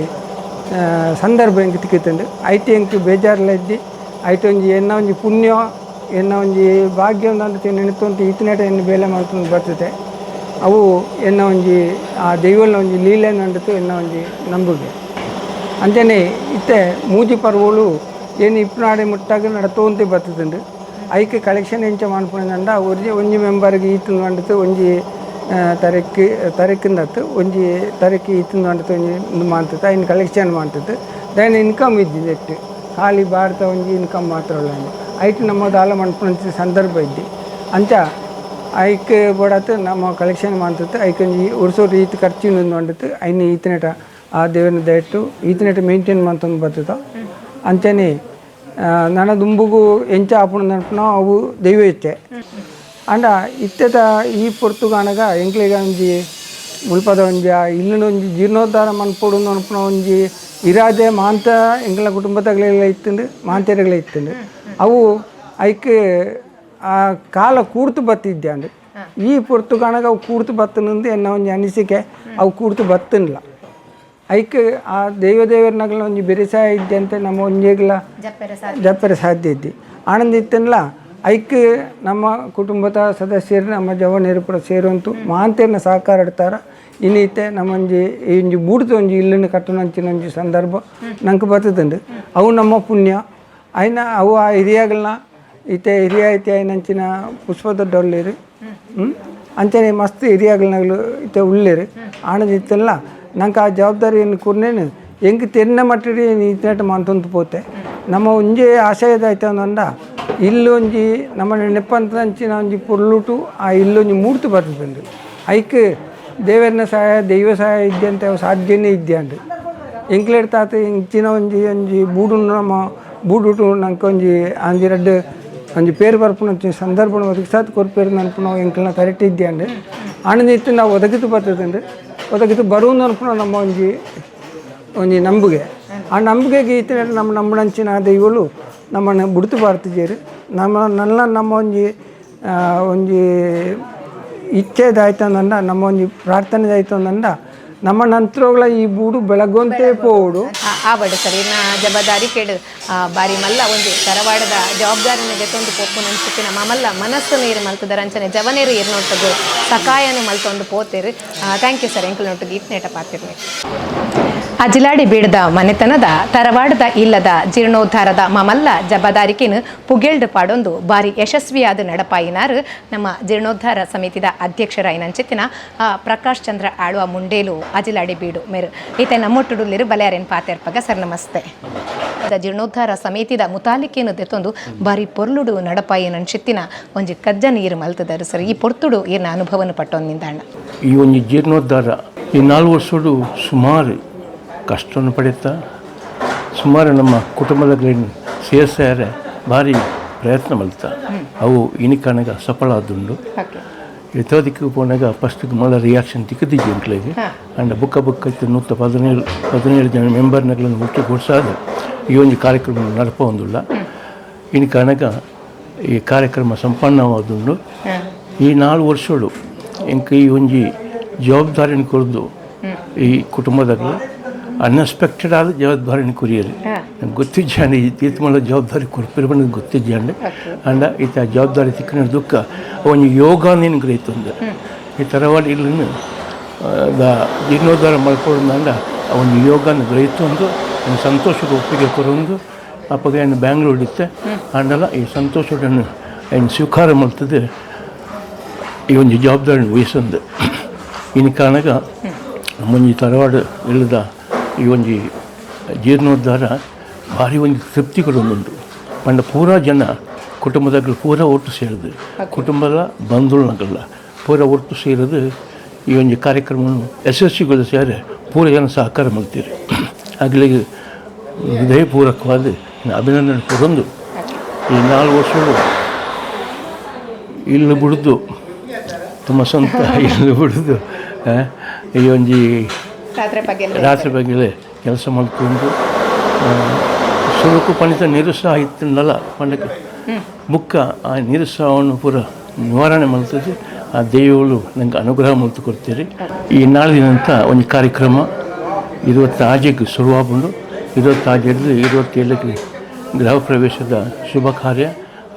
ಸಂದರ್ಭ ಎಂಕ್ ತಿಕ್ಕಿತ್ತಂಡು. ಐಟ್ ಎಂಕ್ ಬೇಜಾರ್ಲ ಇದ್ದಿ. ಐಟ್ ಒಂಜಿ ಎನ್ನ ಒಂಜಿ ಪುಣ್ಯ, ಎನ್ನ ಒಂಜಿ ಭಾಗ್ಯ ಅಂತ ನೆನೆತೊಂತು ಈತನೇಟ ಎನ್ನ ಬೇಲೆ ಮಾಡ್ಕೊಂಡು ಬರ್ತದೆ. ಅವು ಎನ್ನ ಒಂಜಿ ಆ ದೈವಲ್ನ ಒಂಜಿ ಲೀಲೆ ನಂಡಿತು ಎನ್ನ ಒಂಜಿ ನಂಬುಗೆ. ಅಂಚನೆ ಇತ್ತೆ ಮೂಜಿ ಪರ್ವಳು ಏನು ಇಪ್ಪನಾಡೆ ಮುಟ್ಟಾಗ ನಡತೋಂತೆ ಬರ್ತದಂಡು. ಐಕ್ ಕಲೆಕ್ಷನ್ ಎಂಚ ಮನ್ಪುನಂಡ, ಒಂಜಿ ಒಂಜಿ ಮೆಂಬರ್ಗೆ ಈತಂದು ಬಂಡಿತು ಒಂಜಿ ತರಕ್ಕೆ ತರಕಿಂದತ್ತು ಒಂಜಿ ತರಕ್ಕೆ ಈತಂದು ಬಂಡಿತು ಒಂಜಿ ಉಂದು ಮಾಂತತ್ತು. ಐನ್ ಕಲೆಕ್ಷನ್ ಮಾಡ್ತತ್ತು. ದಾನ ಇನ್ಕಮ್ ಇದ್ದಿ ನೆಟ್ ಖಾಲಿ ಭಾರತ ಒಂಜಿ ಇನ್ಕಮ್ ಮಾತ್ರ ಉಲ್ಲ. ಐಟ್ ನಮ್ಮ ದಾಲ ಮನ್ಪುನಂಚಿನ ಸಂದರ್ಭ ಇದ್ದಿ. ಅಂಚ ಐಕ್ ಬೋಡಾತ್ ನಮ್ಮ ಕಲೆಕ್ಷನ್ ಮಾಡ್ತತ್ತು. ಐಕ್ ಒಂಜಿ ಉರ್ಸೋಟು ಈತ್ ಖರ್ಚು ಬಂಡಿತ್ತು. ಐನ್ ಈತನೇಟ ಆ ದೇವನ ದಯಟ್ಟು ಈತನೇಟ ಮೇಂಟೈನ್ ಮಂತೊಂದು ಬರ್ತದ. ಅಂಚನೆ ನನ ದುಂಬುಗು ಎಂಚ ಆಪುಂಡು ಅನ್ಪುನ ಅವು ದೈವ ಇಚ್ಛೆ. ಆಂಡ ಇತ್ತೆದ ಈ ಪೊರ್ತುಗಾನಗ ಎಂಕ್ಲೆಗ್ ಒಂಜಿ ಮುಲ್ಪದ ಒಂಜಿ ಆ ಇಲ್ಲಿನ ಒಂಜಿ ಜೀರ್ಣೋದ್ಧಾರ ಮನ್ಪೊಡು ಅನ್ಪುನ ಒಂಜಿ ಇರಾದೆ ಮಾಂತ ಎಂಕ್ಲ ಕುಟುಂಬದಗಲೆಲ್ಲ ಇತ್ತುಂಡು, ಮಾಂತೆರೆಗಳ ಇತ್ತುಂಡು. ಅವು ಐಕ್ ಆ ಕಾಲ ಕೂಡ್ತು ಬತ್ತಿದ್ದೆ ಅಂಡ್ ಈ ಪೊರ್ತುಗಾನಗ ಅವು ಕೂಡ್ತು ಬತ್ತನಂದು ಎನ್ನ ಒಂಜಿ ಅನಿಸಿಕೆ. ಅವು ಕೂಡ್ತು ಬತ್ತನ್ಲ. ಐಕ್ ಆ ದೈವ ದೇವರನಗಲ ಒಂಜಿ ಬೆರೆಸಾಯ ಇದ್ದೆ ಅಂತ ನಮ್ಮ ಒಂಜೇಗ್ಲ ಜಪ್ಪರೆ ಸಾಧ್ಯ ಇದ್ದಿ. ಆನಂದ ಇತ್ತನ್ಲ. ಐಕ್ ನಮ್ಮ ಕುಟುಂಬದ ಸದಸ್ಯರು, ನಮ್ಮ ಜವನರು ಪೂರ ಸೇರುವಂತು ಮಾಂತೇರ್ನ ಸಹಕಾರ ಇಡ್ತಾರ. ಇನ್ನಿತ್ತೆ ನಮ್ಮೊಂಜಿ ಈ ಒಂಜಿ ಬೂಡ್ತ ಒಂಜಿ ಇಲ್ಲನ್ನು ಕಟ್ಟುನಂಚಿನ ಒಂಜಿ ಸಂದರ್ಭ ನಂಗೆ ಬರ್ತದಂಡು. ಅವು ನಮ್ಮ ಪುಣ್ಯ. ಐನ ಅವು ಆ ಹಿರಿಯಾಗಲ್ನ ಇತ್ತೆ ಹಿರಿಯ ಐತೆ ಐನಂಚಿನ ಪುಷ್ಪ ದೊಡ್ಡೊಲ್ಲೇರು ಅಂಚನೆ ಮಸ್ತ್ ಹಿರಿಯಾಗಲ್ನಗಲು ಇತ್ತೆ ಉಳ್ಳೇರು. ಆನಂದ ಇತ್ತಲ್ಲ. ನಂಗೆ ಆ ಜವಾಬ್ದಾರಿಯನ್ನು ಕೂರ್ನೇನು ಎಂಕ್ ತೆನ್ನ ಮಟ್ಟಿಗೆ ಈತನೇಟ ಮಂತೊಂದು ಪೋತೆ. ನಮ್ಮ ಒಂಜಿ ಆಶಯದ ಐತೆ ಅಂದ ಇಲ್ಲೊಂಜಿ ನಮ್ಮ ನೆನಪಂತಂಚಿನ ಒಂಜಿ ಪೊರ್ಲುಟು ಆ ಇಲ್ಲೊಂಜಿ ಮೂರ್ತಿ ಬರ್ತದಂಡು. ಐಕ್ ದೇವರನ ಸಹಾಯ, ದೈವ ಸಹಾಯ ಇದ್ದೆ ಅಂತ ಅವು ಸಾಧ್ಯನೇ ಇದ್ದೆ ಅಂಡ್ ಎಂಕ್ಲೇಡ್ ತಾತ ಇಂಚಿನ ಒಂಜಿ ಒಂಜಿ ಬೂಡುನು ನಮ್ಮ ಬೂಡುಟು ನಂಗೆ ಒಂಜಿ ಆಂಜಿ ರಡ್ಡ್ ಒಂಜಿ ಪೇರು ಬರ್ಪುನ ಸಂದರ್ಭ ಒದಗಿಸಾತ್ ಕೊರ್ಪೇರು ನನ್ಪುನ ಎಂಕಲ್ನ ಕರೆಕ್ಟ್ ಇದ್ಯಾಂಡ್ ಆನಂದ ಇತ್ತು ನಾವು ಒದಗಿತು ಬರ್ತದಂಡು ಒದಗಿತು ಬರುವುದು ಅನ್ಪುನ ನಮ್ಮ ಒಂಜಿ ಒಂಜಿ ನಂಬುಗೆ ಆ ನಂಬಿಕೆಗೆ ಈತ ನಮ್ಮ ನಂಬಣಂಚಿನ ದೈವಲು ನಮ್ಮನ್ನು ಬುಡ್ತು ಬಾರ್ತಿಜೇರು ನಮ್ಮ ನನ್ನ ನಮ್ಮ ಒಂಜಿ ಒಂಜಿ ಇಚ್ಛೆದಾಯ್ತಂದಂಡ ನಮ್ಮ ಒಂಜಿ ಪ್ರಾರ್ಥನೆದಾಯ್ತಂದಂಡ ನಮ್ಮ ನಂತರಗಳ ಈ ಬೂಡು ಬೆಳಗೊಂತೆ ಪೋಡು ಆವಡು ಸರ್ ಇನ್ನ ಜವಾಬ್ದಾರಿ ಕೇಡು ಬಾರಿ ಮಲ್ಲ ಒಂದು ತರವಾಡದ ಜವಾಬ್ದಾರಿನ ಗೆತ್ತೊಂದು ಪೋಪು ನನ್ಸುತ್ತಿನ ಮಲ್ಲ ಮನಸ್ಸು ನೀರು ಮಲ್ತದರ ಅಂಚನೆ ಜವನೇರು ಏರ್ನೊಟ್ಟಗು ಸಕಾಯನು ಮಲ್ತೊಂದು ಪೋತೇರು. Thank you sir, ಎಂಕಲ್ ನೊಟ್ಟಿಗೆ ಇತ್ನೇಟ ಪಾತಿರ್ನಿ. ಅಜಿಲಾಡಿ ಬೀಡದ ಮನೆತನದ ತರವಾಡದ ಇಲ್ಲದ ಜೀರ್ಣೋದ್ಧಾರದ ಮಮಲ್ಲ ಜಬದಾರಿಕೆನು ಪುಗೆಲ್ಡ್ ಪಾಡೊಂದು ಬಾರಿ ಯಶಸ್ವಿಯಾದ ನಡಪಾಯಿನಾರು ನಮ್ಮ ಜೀರ್ಣೋದ್ಧಾರ ಸಮಿತಿದ ಅಧ್ಯಕ್ಷರಾಯಿನಂಚಿತ್ತಿನ ಪ್ರಕಾಶ್ ಚಂದ್ರ ಆಳ್ವ ಮುಂಡೇಲು ಅಜಿಲಾಡಿ ಬೀಡು ಮೇರು ಈತ ನಮ್ಮೊಟ್ಟುಡುಲ್ಲಿರು ಬಲ್ಯಾರೇನ್ ಪಾತೆರ್ಪಗ. ಸರ್ ನಮಸ್ತೆ. ಜೀರ್ಣೋದ್ಧಾರ ಸಮಿತಿದ ಮುತಾಲಿಕೆನು ದೆತ್ತೊಂದು ಬಾರಿ ಪೊರ್ಲುಡು ನಡಪಾಯಿನಂಚಿತ್ತಿನ ಒಂಜಿ ಕಜ್ಜ ನೀರು ಮಲ್ತದರು ಸರ್, ಈ ಪೊರ್ತುಡು ಈರ್ನ ಅನುಭವನು ಪಟ್ಟೊಂದಿಂದಾಣ. ಈ ಒಂದು ಜೀರ್ಣೋದ್ಧಾರ ಈ 4 ವರ್ಷಡು ಸುಮಾರು ಕಷ್ಟವನ್ನು ಪಡೀತಾ ಸುಮಾರು ನಮ್ಮ ಕುಟುಂಬದ ಸೇರ್ಸಾರೆ ಭಾರಿ ಪ್ರಯತ್ನ ಮಲ್ತ ಅವು ಇನಿಕನಗ ಸಫಲ ಆದುಂಡು. ಎತ್ತೋದಿಕ್ಕೆ ಪೋನಾಗ ಫಸ್ಟಿಗೆ ಮಲ್ಲ ರಿಯಾಕ್ಷನ್ ತಿಕ್ಕದಿಜ್ಜಿ ಎಂಕ್ಲೆಗ್ ಅಂಡ ಬುಕ್ಕ ಬುಕ್ಕ ಇತ್ತು 117 ಜನ ಮೆಂಬರ್ನಗಳನ್ನು ಒಟ್ಟುಗೂಡ್ಸಾದ ಈ ಒಂದು ಕಾರ್ಯಕ್ರಮ ನಡಪ ಒಂದುಲ್ಲ. ಇನಿಕನಗ ಈ ಕಾರ್ಯಕ್ರಮ ಸಂಪನ್ನವಾದುಂಡು. ಈ 4 ವರ್ಷಗಳು ಎಂಕ್ ಈ ಒಂಜಿ ಜವಾಬ್ದಾರಿನ ಕೊರದು ಈ ಕುಟುಂಬದಾಗ ಅನ್ಎಕ್ಸ್ಪೆಕ್ಟೆಡ್ ಆದ ಜವಾಬ್ದಾರಿನ ಕೊರಿಯರು ನಂಗೆ ಗೊತ್ತಿಜ್ಜಾಂಡೆ ಈ ತೀರ್ಥ ಜವಾಬ್ದಾರಿ ಕೊರ್ಪಿರ ನಂಗೆ ಗೊತ್ತಿಜ್ಜಾಂಡೆ ಅಂಡ ಈತ ಜವಾಬ್ದಾರಿ ತಿಕ್ಕಿನ ದುಃಖ ಒಂಜಿ ಯೋಗ ನೀನು ಗ್ರಹಿತಂದು ಈ ತರವಾಡ ಇಲ್ಲನ್ನು ಜೀರ್ಣೋದ್ಧಾರ ಮಲ್ಕೊಡಂದ ಒಂದು ಯೋಗನ ಗ್ರಹಿತೊಂದು ಸಂತೋಷದ ಒಪ್ಪಿಗೆ ಕೊರೊಂದು ಅಪ್ಪಗ ಏನು ಬ್ಯಾಂಗ್ಳೂರ್ ಇತ್ತೆ ಅಂಡಲ ಈ ಸಂತೋಷವನ್ನು ಏನು ಸ್ವೀಕಾರ ಮಲ್ತದೆ ಈ ಒಂದು ಜವಾಬ್ದಾರಿನ ವಹಿಸೊಂದು. ಇನ್ನು ಕಾರಣಗ ಮುಂಜಿ ತರವಾಡು ಇಲ್ಲದ ಈ ಒಂಜಿ ಜೀರ್ಣೋದ್ಧಾರ ಭಾರಿ ಒಂದು ತೃಪ್ತಿ ಕೊಡೋದುಂಟು. ಪಂಡ ಪೂರಾ ಜನ ಕುಟುಂಬದಾಗ ಪೂರಾ ಒಟ್ಟು ಸೇರಿದು ಕುಟುಂಬದ ಬಂಧುಗಳಲ್ಲ ಪೂರಾ ಒಟ್ಟು ಸೇರಿದು ಈ ಒಂದು ಕಾರ್ಯಕ್ರಮವನ್ನು ಯಶಸ್ವಿಗೊಳಿಸ್ಯಾರೆ ಪೂರ ಜನ ಸಹಕಾರ ಮಾಡ್ತೀರಿ. ಆಗಲಿ ಹೃದಯಪೂರ್ವಕವಾದ ಅಭಿನಂದನೆ ಕೊಡೊಂದು ಈ 4 ವರ್ಷಗಳು ಇಲ್ಲಿ ಬಿಡ್ದು ತುಂಬ ಸ್ವಂತ ಇಲ್ಲಿ ಬಿಡ್ದು ಈ ಒಂಜಿ ರಾತ್ರಿ ಬಗ್ಗೆ ಕೆಲಸ ಮಾಡಿಕೊಂಡು ಸುರುಕು ಪಣಿತ ನಿರುತ್ಸಾಹ ಇತ್ತಲ್ಲ ಪಂಡಕ್ಕೆ ಬುಕ್ಕ ಆ ನಿರುತ್ಸಾಹವನ್ನು ಪೂರ ನಿವಾರಣೆ ಮಾಡ್ತದೆ. ಆ ದೇವಳು ನಂಗೆ ಅನುಗ್ರಹ ಮಾಡ್ತು ಕೊಡ್ತೀರಿ. ಈ ನಾಳಿನಂತ ಒಂದು ಕಾರ್ಯಕ್ರಮ 26ಕ್ಕೆ ಶುರುವಾಗುಂಡು 26 27ಕ್ಕೆ ಗೃಹ ಪ್ರವೇಶದ ಶುಭ ಕಾರ್ಯ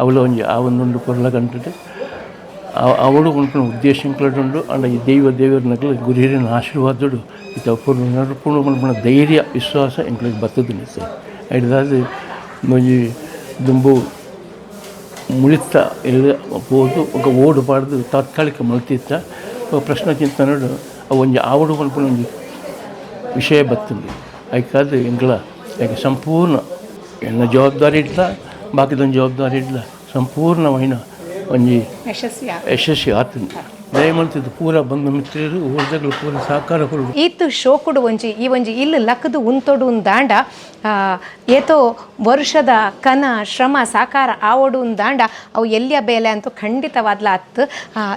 ಅವಳ ಒಂಜಿ ಆ ಒಂದೊಂದು ಪೊರ್ಲ ಗಂಟೆ ಅವಳು ಉಂಟು ಉದ್ದೇಶಂಕಲುಂಡು ಅಂಡ ಈ ದೈವ ದೇವರ ಗುರಿಯರಿನ ಆಶೀರ್ವಾದಡು ಇತ್ತ ಪೂರ್ಣ ನಡುಪುಣ ಧೈರ್ಯ ವಿಶ್ವಾಸ ಎಂಕ್ಲಿಗೆ ಬರ್ತದೆ ನಿತ್ತೆ. ಹಿಡ್ದಾದ ಒಂಜಿ ದುಂಬು ಮುಳಿತ ಎಲ್ಲ ಪೋದು ఒక ಓಡು ಪಾಡ್ದು ತಾತ್ಕಾಲಿಕ ಮಲ್ತಿತ್ತ ಪ್ರಶ್ನೆ ಚಿಂತನಡು ಒಂಜಿ ಆವಡು ಮಲ್ಪುನ ಒಂಜಿ ವಿಷಯ ಬರ್ತದೆ. ಐಕಾದ ಎಂಕ್ಲ ಯಾಕೆ ಸಂಪೂರ್ಣ ಎನ್ನ ಜವಾಬ್ದಾರಿ ಇಡ್ಲ ಬಾಕಿದೊಂದು ಜವಾಬ್ದಾರಿ ಇಡ್ಲ ಸಂಪೂರ್ಣವೈನ ಒಂಜಿ ಯಶಸ್ವಿ ಆತಂದು ದಯಮಲ್ತಿದ್ದು ಪೂರ ಬಂಧು ಮಿತ್ರರು ಊರ್ದಗಳು ಪೂರ ಸಹಕಾರ ಕೊಡು. ಈತು ಶೋಕುಡು ಒಂಜಿ ಈ ಒಂಜಿ ಇಲ್ಲು ಲಕ್ಕದು ಉಂತೊಡು ದಾಂಡ ಏತೋ ವರ್ಷದ ಕನ ಶ್ರಮ ಸಾಕಾರ ಆವೊಡು ದಾಂಡ ಅವು ಎಲ್ಲಿಯ ಬೇಲೆ ಅಂತೂ ಖಂಡಿತವಾದ್ಲ ಅತ್ತು.